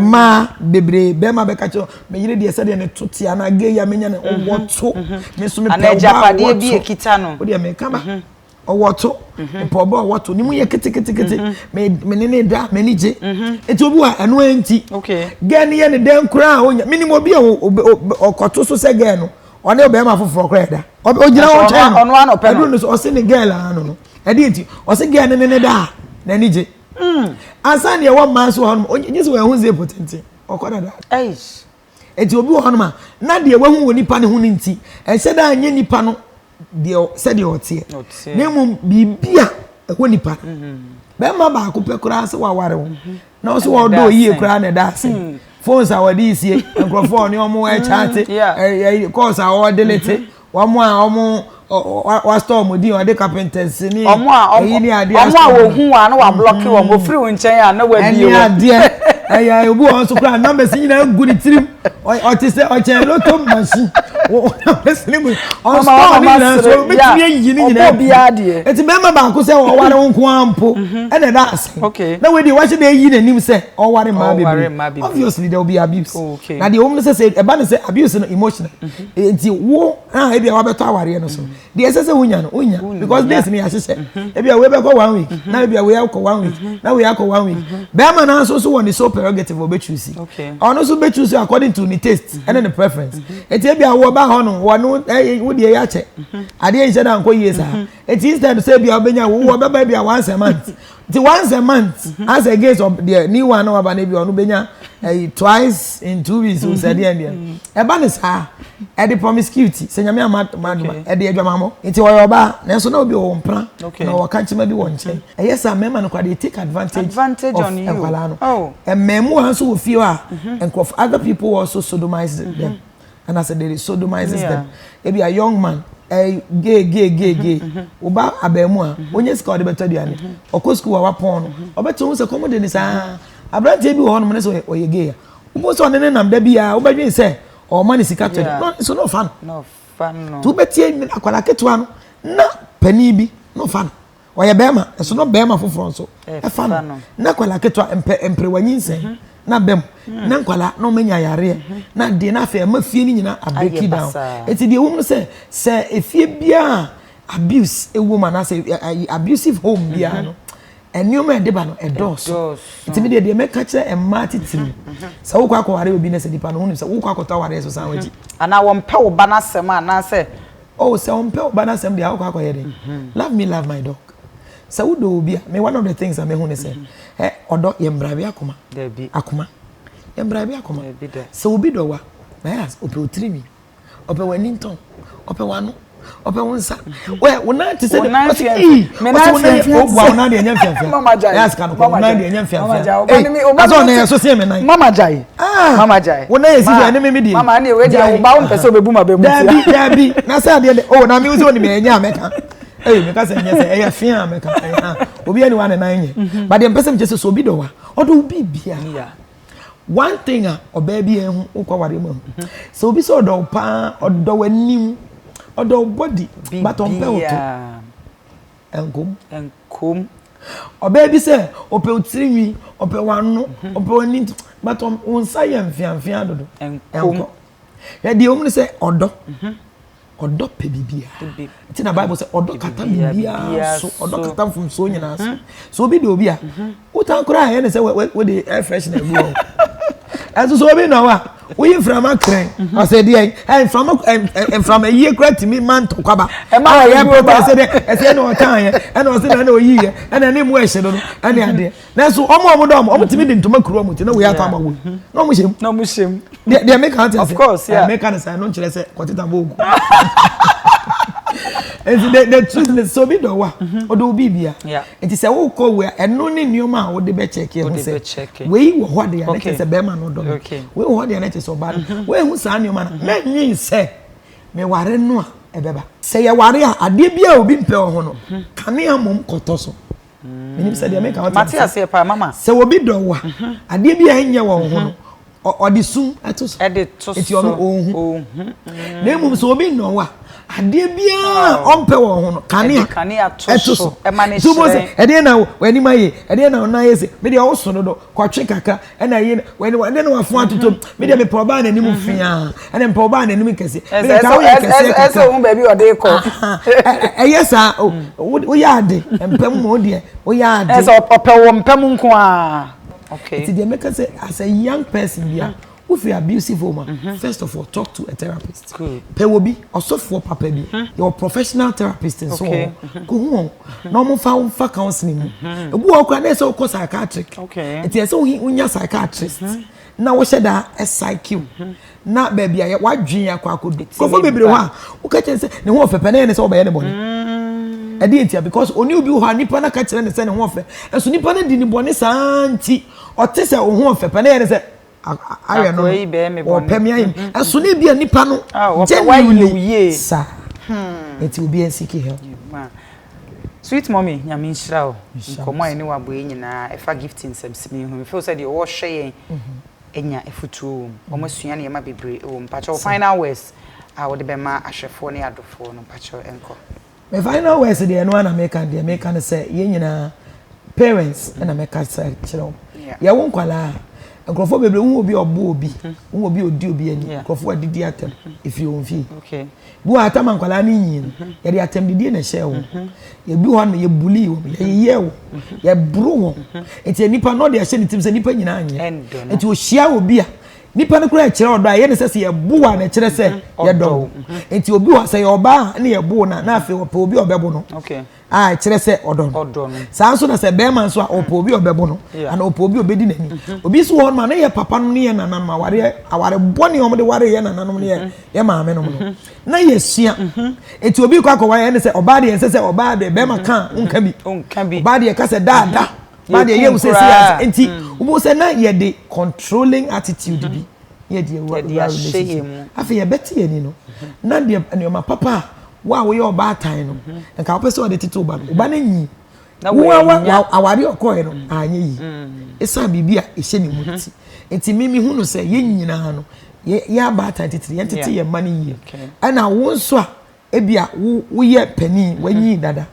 Mmaa bebree bɛrima bɛka kyerɛ me yere deɛ sɛdeɛ ne to te anaa gay a menya no ɔwɔ to. Me nso mepɛ Anaa ɔbaa a agyapadeɛ ɔwɔ bi to. ekita no. Wo deɛ meka ba. Ɔwɔ to mpɔbɔ ɔwɔ to ne mu yɛ ketekete me me ne ne da m'ani gye eti obi wa ɛno nti gɛɛ no yɛ ne dɛn koraa a onya minim obi a ɔkɔto so sɛ gɛɛ no ɔne ɔbɛrima foforɔ koraa ɛda ogyina hɔ twɛn no ɛduru no so ɔse ne gɛɛ la ano no ɛde nti ɔse gɛɛ no ne ne da a n'ani gye ansa deɛ ɛwɔ mmaa so hɔ nom onye sɛ wɔn ho zepo tenten ɔkɔ dada eti obi wɔ hɔ nom a na deɛ wahu wɔ nipa ne ho no nti ɛnhyɛ da nye nipa no. deɛ sɛdeɛ ɔteɛ na mmom biribi a ɛwɔ nipa no mm-hmm. bɛrima baako pɛ koraa sɛ waware wo mm-hmm. na ɔsɛ wɔdɔ yie koraa na ɛda ase hmm. phones a wɔde sie nkurɔfoɔ ɔne wɔn ɛkyaate mm, calls a wɔdelete wɔn a wɔn wasitɔ wɔn din ɔde carpenters ne ɛyi ne adeɛ wɔn a wɔhu wɔn a na wɔablɔke wɔn wɔfiri wɔn nkyɛn a na wɔabie wɔn ɛne adeɛ ɛyɛ obi wɔn nso koraa numbers nyinaa gu ne tirim. Ɔte sɛ ɔkyɛn lotto machine. Numbers ne gu ɔstɔɔ ne nyinaa so obetumi ayi ne nyinaa. Ɔbɔ obiara deɛ. Eti bɛrima baako sɛ ɔware wo nko ara mpo mhm. ɛna ɛda ase. Na wei deɛ wahyɛ dɛ ayi n'anim sɛ ɔware mmaa bebree. Obviously there will be abuse. Na deɛ wɔn no sɛ sɛ ɛba ne sɛ abuse no emotional. Mhm. Nti wo a ebi a wabɛtɔ awareɛ no so. Mhm. Deɛ ɛsɛ sɛ wonya no wonya because days no yɛahyehyɛ. Ebi a wei bɛkɔ one week na ebi a wei akɔ one week na wei akɔ one week. Bɛrima no nso so wɔ ne sole prerogative ɔbɛchusi. Ɔno nso bɛchusi according to ne taste ɛne ne preference. Eti ebi a wɔ ba hɔ no wɔ no ɛyɛ wo deɛ yɛakyɛ. Adeɛ nhyɛ da nkɔ yie saa. Eti instead sɛ ebi a wobɛnya wo wɔ bɛba ebi a once a month. Nti once a month mhm. as against of deɛ new one na waba no bi ɔno bɛnya ɛyi twice in 2 weeks o sɛ deɛ deɛ mhm. ɛba ne saa ɛde promiscuity sɛ nyame ama ma adoma ɛde adwamamɔ nti ɔyɛ ɔbaa nanso na obi wɔ mpena na ɔwɔ kankyema bi wɔ nkyɛn mhm. ɛyɛ saa mmarima no koraa they take advantage, advantage of nkwadaa no oh. mmɛɛmuwa nso wɔ fie hɔ a nkurɔfo other people also sodomize them. And as they sodomizes yeah. them. Ebi a young man, eh, gay, gay, gay, gay. Mm-hmm. Oba abɛɛmu a, mm-hmm. onye sika ɔde bɛtɔ aduane. Mm-hmm. Ɔkɔ sukuu a wapɔn no. Ɔbɛtɔ ho sɛ kɔm de ne saa. Aberanteɛ bi wɔ hɔnom ne sɛ ɔyɛ gay a. Wobɔ sɛ ɔne ne nam da bi a, wobɛdwen sɛ ɔma ne sika tɔ no. So na ɔfa no. Nti wobɛtie akwadaa ketewa no na panin bi na ɔfa no. Ɔyɛ bɛrima, ɛso no bɛrima foforɔ nso ɛfa no. Na akwadaa ketewa mpɛ mperewa nyinsɛn mhm. na bɛm mhm. na nkwadaa na ɔmanya yareɛ mhm. na deɛ na afei ɛma fie no nyinaa abreki down. Eti deɛ wɔm no sɛ sɛ efie biara abuse ɛwɔ mu anaasɛ abusive home biara no nneɛma ɛde ba no ɛdɔɔso. Nti mi deɛ deɛ mɛka kyerɛ mmaa titiriw sɛ wokɔ akɔware obi na sɛ nipa no ho nim sɛ wokɔ akɔtɔ awareɛ so san w'akyi. Anaa wɔmpɛ wo ba n'asɛm anaasɛ Oh sɛ ɔmpɛ wo ba no asɛm deɛ a wokɔ akɔyɛ dɛn? Love me love my dog. Sɛ wodɔ obi a, me one of the things a mehu ne sɛ, ɛ ɔdɔ yɛ mbrabe akoma. Akoma. Yɛ mbrabe akoma. Sɛ obi dɔ wo a, na yɛ as ɔpɛ wo tirinwi, ɔpɛ w'ani ntɔn, ɔpɛ w'ano, ɔpɛ wo nsa. Wɛ wo nan te sɛ de ɔsɛ ee ɔsɛ wo nan yɛ ɔbua wo nan deɛ ɛnyɛ mfiamfia. Yɛ asika no kɔ wo nan deɛ ɛnyɛ mfiamfia. Ee asɛ ɔnan yɛ so sen me nan. Mama gyae. Ah, mama gyae. Wo nan yɛ sisi ɛne me me deɛ. Mama ɛne wei deɛ wo ba wo mpɛ sɛ obebu ma bɛ mu tia. Dabi dabi na sɛ adeɛ de oh na mi sɛ onim ɛnyɛ a mɛka. Ɛyi meka sɛ ɛnyɛ sɛ ɛyɛ fia a mɛka ɛyɛ ha obi ɛni wa ne nan nyɛ. Mhm. But deɛ mpɛ sɛ mekyɛ sɛ sɛ obi dɔ wa ɔdɔ obi bia. One thing a ɔbaa bi ɛho wokɔ awareɛ mu ɛho mhm. sɛ obi sɛ ɔdɔ wo paa ɔdɔ w'anim ɔdɔ wo body but ɔmpɛ wo to. Ɛnkom. Ɛnkom. Ɔbaa bi sɛ ɔpɛ wo tirinwi, ɔpɛ w'ano, mhm. ɔpɛ w'ani but wo nsa yɛ mfeamfea dodo. Ɛnkom. Ɛnkɔ. Hwɛ deɛ wɔn sɛ ɔdɔ. Mhm. Ɔdɔ pɛ biribiara. Nti na Bible sɛ ɔdɔ kata biribiara so, ɔdɔ kata mfomsoɔ nyinaa so. So obi de obi a, wotan koraa yɛ ne sɛ wode air freshener agu hɔ. Ɛnso so obi na wa, woyi mframa krɛn, ɔsɛ deɛ mframa mframa yie koraa tumi ma ntɔkwaba. Ɛma ɔyɛ pɛpɛ ɛsɛ deɛ ɛsɛ ɛna ɔtan yɛ, ɛna ɔsɛ na ɛna oyi yɛ, ɛna ɛne mu ɛhyɛ no no, ɛne adeɛ. Nanso wɔn a wɔdɔ wɔn, wɔn tumi de ntoma kuru wɔn ti na wei atɔ ama wei, na wɔn hyɛ mu. Na wɔn hyɛ mu. Deɛ deɛ meka ate ase. Of course, yeah. Meka ne saa no nkyerɛ sɛ kɔteta bɔ ogu. Nti the the truth is sɛ obi dɔ wa, ɔdɔ obi bia. Nti sɛ wokɔ wei a, ɛno ne nneɛma a wode bɛkyɛke ɛho sɛ wei wɔ hɔ deɛ na kyerɛ sɛ bɛrima no dɔ me. Wei wɔ hɔ deɛ na kyerɛ sɛ ɔbaa no. Wei hu saa nneɛma no, mɛnwen sɛ meware no a ɛbɛba. Sɛ yɛware a, adeɛ bi a obi mpɛ wɔ ho no, kanea mmom kɔtɔ so. Menim sɛ deɛ meka Mate aseɛ paa mama. Sɛ obi dɔ wo a, mhm. adeɛ bi a ɛnyɛ wɔn ho no, mhm. ɔde sum ɛto so. Ɛde to so. Eti ɔno ɔnhu. Ɔnhu. Mm. Na mmom sɛ obi nnɔ wo a, adeɛ biara oh. ɔmpɛ wɔn ho no, kanea ɛto so. Ɛma ne hyerɛn. Ɛdeɛ na w'anim ayɛ, ɛdeɛ na ɔnan ayɛ sɛ, me deɛ ɔwoso dodo, kɔtwe kakra ɛna yi wɛni wɛni na wafun atoto mhm. mi deɛ mepɛ ɔbaa n'anim mhm. fiaa ɛna mepɛ ɔbaa n'anim kɛse mi deɛ kaa woyɛ kɛse kakra ɛsɛ ohun baabi ɔde kɔ ɛyɛ saa o mm. woyɛ ade mpɛm mu deɛ woyɛ ade ɛsɛ ɔpɛ wɔ mpɛm nko aa okay nti deɛ mɛka sɛ as a young person bi a. Wofiri abusive home a, mhm. first of all talk to a therapist. Pɛ wɔ bi, ɔsɔfoɔ papa bi. Mhm. Yɛwɔ professional therapist nso wɔ hɔ. Mhm. Kɔhu wɔn na wɔn fa fa counseling mu. Ebi wɔ hɔ koraa na ɛsɛ wokɔ psychiatric. Nti ɛsɛ wonya psychiatrist na wɔhyɛ da psyche na baabi a wadwen akɔ akɔdu. Nkurɔfoɔ bebree hɔ a woka kyerɛ sɛ ne ho ɔfɛ pɛ na ɛyɛ ne sɛ wɔbɛyɛ ne bɔne. Mm. Ɛdeɛ ntia because oni obi wɔ hɔ a nipa no ka kyerɛ ne sɛ ne ho ɔfɛ. Nso nipa no di ne bɔne saa nti ɔte sɛ wo ho ɔfɛ pɛ na ɛyɛ ne sɛ ayɛ no ɔpɛ me ayɛ mm-hmm. ɛso ne bia nipa no ah, genuinely saa hmm. nti obi nsiki help. Sweet mommy, nyame nhyira wo. Nkɔmmɔ a ɛne wabɔ yi nyinaa ɛfa gift nsɛmsɛm yi ho. Mefeel sɛ deɛ wɔhwɛ yɛn mhm. anya afutuo wɔ mu. Wɔn asua nneɛma bebree wɔ mu. Mpakyɛw final words a wɔde bɛma ahwɛfoɔ ne adɔfoɔ no mpakyɛw ɛnkɔ. Me final words deɛ ɛno ara na meka deɛ meka ne sɛ yɛn nyinaa parents ɛna mɛka sɛ kyerɛ wɔn yɛwo nkwadaa nkurɔfoɔ bebree wohu obi a ɔbo obi wohu obi a ɔdi obi ani nkurɔfoɔ adidi atɛm ɛfiri wɔn fie bi wɔ atam a nkwadaa no nyi no yɛde atɛm didie na ɛhyɛɛ wɔn yɛbi hɔ no yɛbulii wɔn yɛyeyɛɛ wɔn yɛboro wɔn nti nipa no ɔde ahyɛ ne tirim sɛ nipa nyinaa nyɛ nti ɔhyia obi a Nipa no koraa kyerɛ ɔdɔ a ɛyɛ ne sɛ sɛ yɛbo a na ɛkyerɛ sɛ mhm. yɛdɔ wo mhm. nti obi wɔ sɛ yɛ ɔbaa a ne yɛbo na na afei ɔpɛ obi a ɔbɛbo no a ɛkyerɛ sɛ ɔdɔ no saa nso na sɛ bɛrima nso a ɔpɛ obi a ɔbɛbo no ana ɔpɛ obi a ɔbɛdi n'ani mhm. obi nso wɔ hɔ nom a ne yɛ papa nom ne yɛ nananom awareɛ aware bɔne a wɔde ware yɛ nananom ne yɛ yɛ maame nom no na yɛsua nti obi kɔ akɔware ɛne sɛ ɔbaa deɛ ɛnsɛ sɛ ɔbaa deɛ bɛrima ka nka bi ɔbaa deɛ ka sɛ daadaa Ba deɛ yɛ sɛ sɛ nti wobɛhu sɛ na yɛde controlling attitude bi yɛde awura relationship afei yɛbɛte yɛn ani no na deɛ nneɛma papa a wo a woyɛ ɔbaatan no nka wopɛ sɛ ɔde tete wo ba no wo ba no nyi wo awa aware ɔkɔɛ no anyɛ yi ɛsan biribi a ɛhyɛ ne mu ti nti mimi hu no sɛ yɛn nyinaa no yɛ abaatan titiri yɛn tete yɛn mma no yie ɛna wo nso a Ebia wo woyɛ panin, wanyin dada,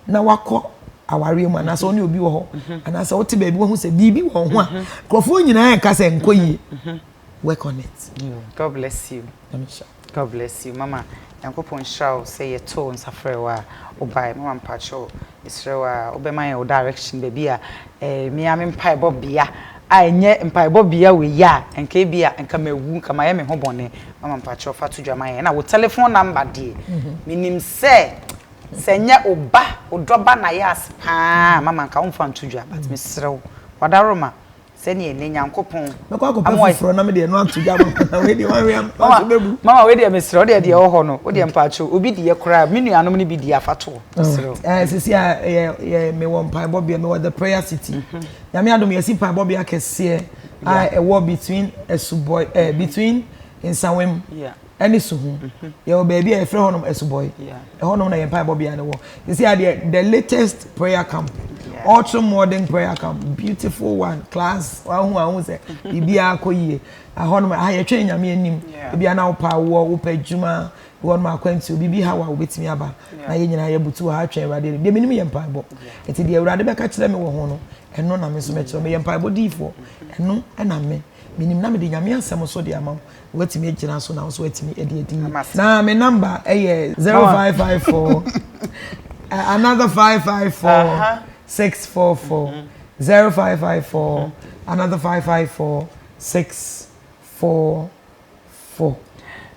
na wakɔ awareɛ mu anaasɛ ɔne obi wɔ hɔ anaasɛ wote baabi wahu sɛ biribi wɔ ho a nkurɔfoɔ nyinaa nka sɛ nkɔ yie. Work on it. God bless you. God bless you mama. Nyankopɔn nhyira wo sɛ yɛtoo nsa frɛ wo a wobae. Mama mpakyɛw Mesrɛ wo a, wobɛma yɛn wo direction baabi a eh, me ara me mpaebɔ bea a ɛnyɛ mpaebɔ bea wei a, nka ebia nka mawu, nka mayɛ me ho bɔne. Mama mpakyɛw fa to dwa ma yɛn. Ɛna wo telephone number deɛ, menim sɛ sɛ ɛnyɛ wo ba, wo dɔba na ayɛ ase paa a, mama nka womfa nto dwa, but mesrɛ wo, Wadaroma, Sɛdeɛ nnɛ Nyankopɔn Mɛkɔ akɔpɛ foforɔ na mede ɛno ato dwa ama na wei deɛ wanwe ama so bɛbu. Mama wei deɛ mesrɛ wo deɛ deɛ ɛwɔ hɔ no wo deɛ mpakyɛw obi deɛ koraa me nuanom no bi deɛ afa to hɔ mesrɛ wo. Ɛɛ sisi a yɛ yɛ mewɔ mpaebɔ bea mewɔ the prayer city mhm. Nyame adom yɛsi mpaebɔ bea kɛseɛ a ɛwɔ between asubɔi ɛɛ between Nsawam. Yeah. ɛne suhu mhm. yɛwɔ baabi a yɛfrɛ hɔnom asubɔe ɛhɔnom na yɛn mpaebɔ no wɔ sisi adeɛ the latest prayer camp ultra modern prayer camp beautiful one class wahu ahu sɛ biribiara kɔ yie ɛhɔnom aha yɛtwɛn nyame anim ebi ana wopɛ awoɔ wopɛ adwuma hɔnom akwantuo biribi ha wa wobɛtumi aba na yɛn nyinaa yɛbutu wɔ ha atwɛn awurade anim deɛ menim yɛ mpaebɔ nti deɛ awurade bɛka kyerɛ me wɔ ho no ɛno na me nso mɛkyerɛ meyɛ mpaebɔ diifoɔ ɛno ɛna me. Menim na mede Nyame asɛm nso de ama wo. Woatumi agyina so na wo nso woatumi de adi yie. Na me number yɛ 0554 another 554 644 0554 another 554 644.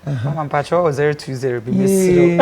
Mama mpakyɛ wɔ 020 bi mesrɛ.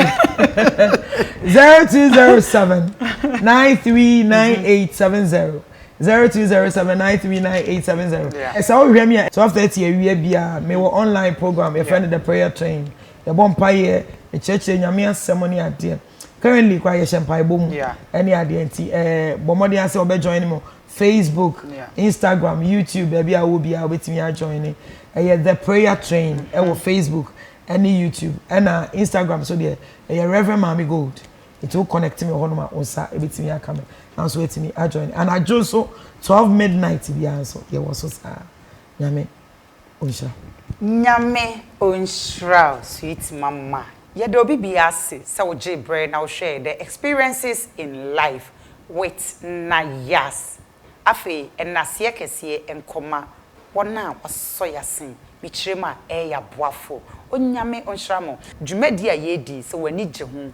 0207 939870 0207939870. Sɛ wohwɛ me a 12:30 awia biara mewɔ online program yɛfrɛ no The Prayer Train. Yɛbɔ mpaeɛ, mekyerɛkyerɛ Nyame asɛm ne adeɛ. Currently koraa yɛhyɛ mpaebɔ mu ɛne adeɛ nti ɛɛ bɔ mmɔden ara sɛ wobɛ join mo Facebook, Instagram, YouTube baabi a wowɔ biara wobɛtumi a join. Ɛyɛ The Prayer Train ɛwɔ Facebook ɛne YouTube ɛna Instagram so deɛ ɛyɛ Reverend Maame Gold. Nti wo connect me wɔ hɔnom a wo nsa ɛbɛtumi aka me na nso woatumi a join. Anadwo nso 12 midnight biara nso yɛwɔ so saa. Nyame ɔnhyira wo. Nyame ɔnhyira wo sweet mama. Yɛda obi biara ase sɛ wogyee berɛ na wohwɛɛ The Experiences in Life with Nayas. Afei nnaseɛ kɛseɛ nkɔma wɔn a wɔasɔ yɛasen, mekyerɛ mu a ɛyɛ aboafo. Onyame ɔnhyira mo. Dwumadie a yɛredi yi sɛ w'ani gye ho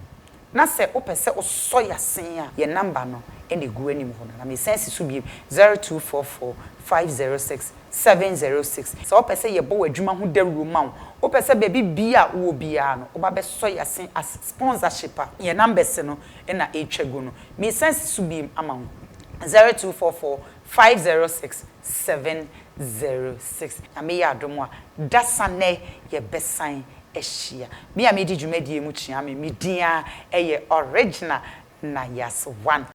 na sɛ wopɛ sɛ wosɔ yɛasen a, yɛn number no na ɛgu anim hɔ no na mesan si so bio, 0244 506 706. Sɛ wopɛ sɛ yɛbɔ w'adwuma ho dawuro ma wo, wopɛ sɛ baabi biara a wowɔ biara no woba bɛsɔ yɛn ase as sponsorship a, yɛn numbers no na ɛretwa gu no. Meresan si so bio ama wo, 0244 506 706. Nyame yɛ adom a, dasa nnɛ yɛbɛsan ahyia. Me a medi dwumadie yi mu kyea me, me din ara yɛ Original Nayas One.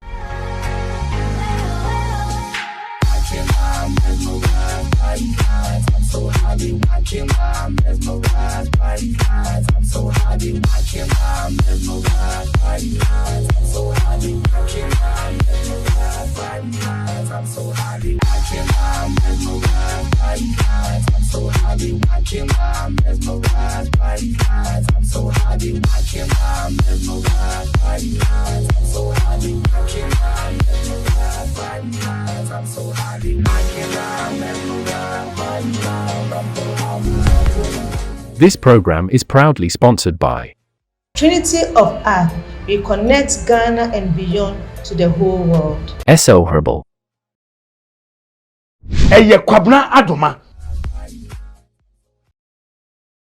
This program is proudly sponsored by. Trinity of Art, we connect Ghana and beyond to the whole world. Esso Herbal. Ɛyɛ Kwabena Adoma.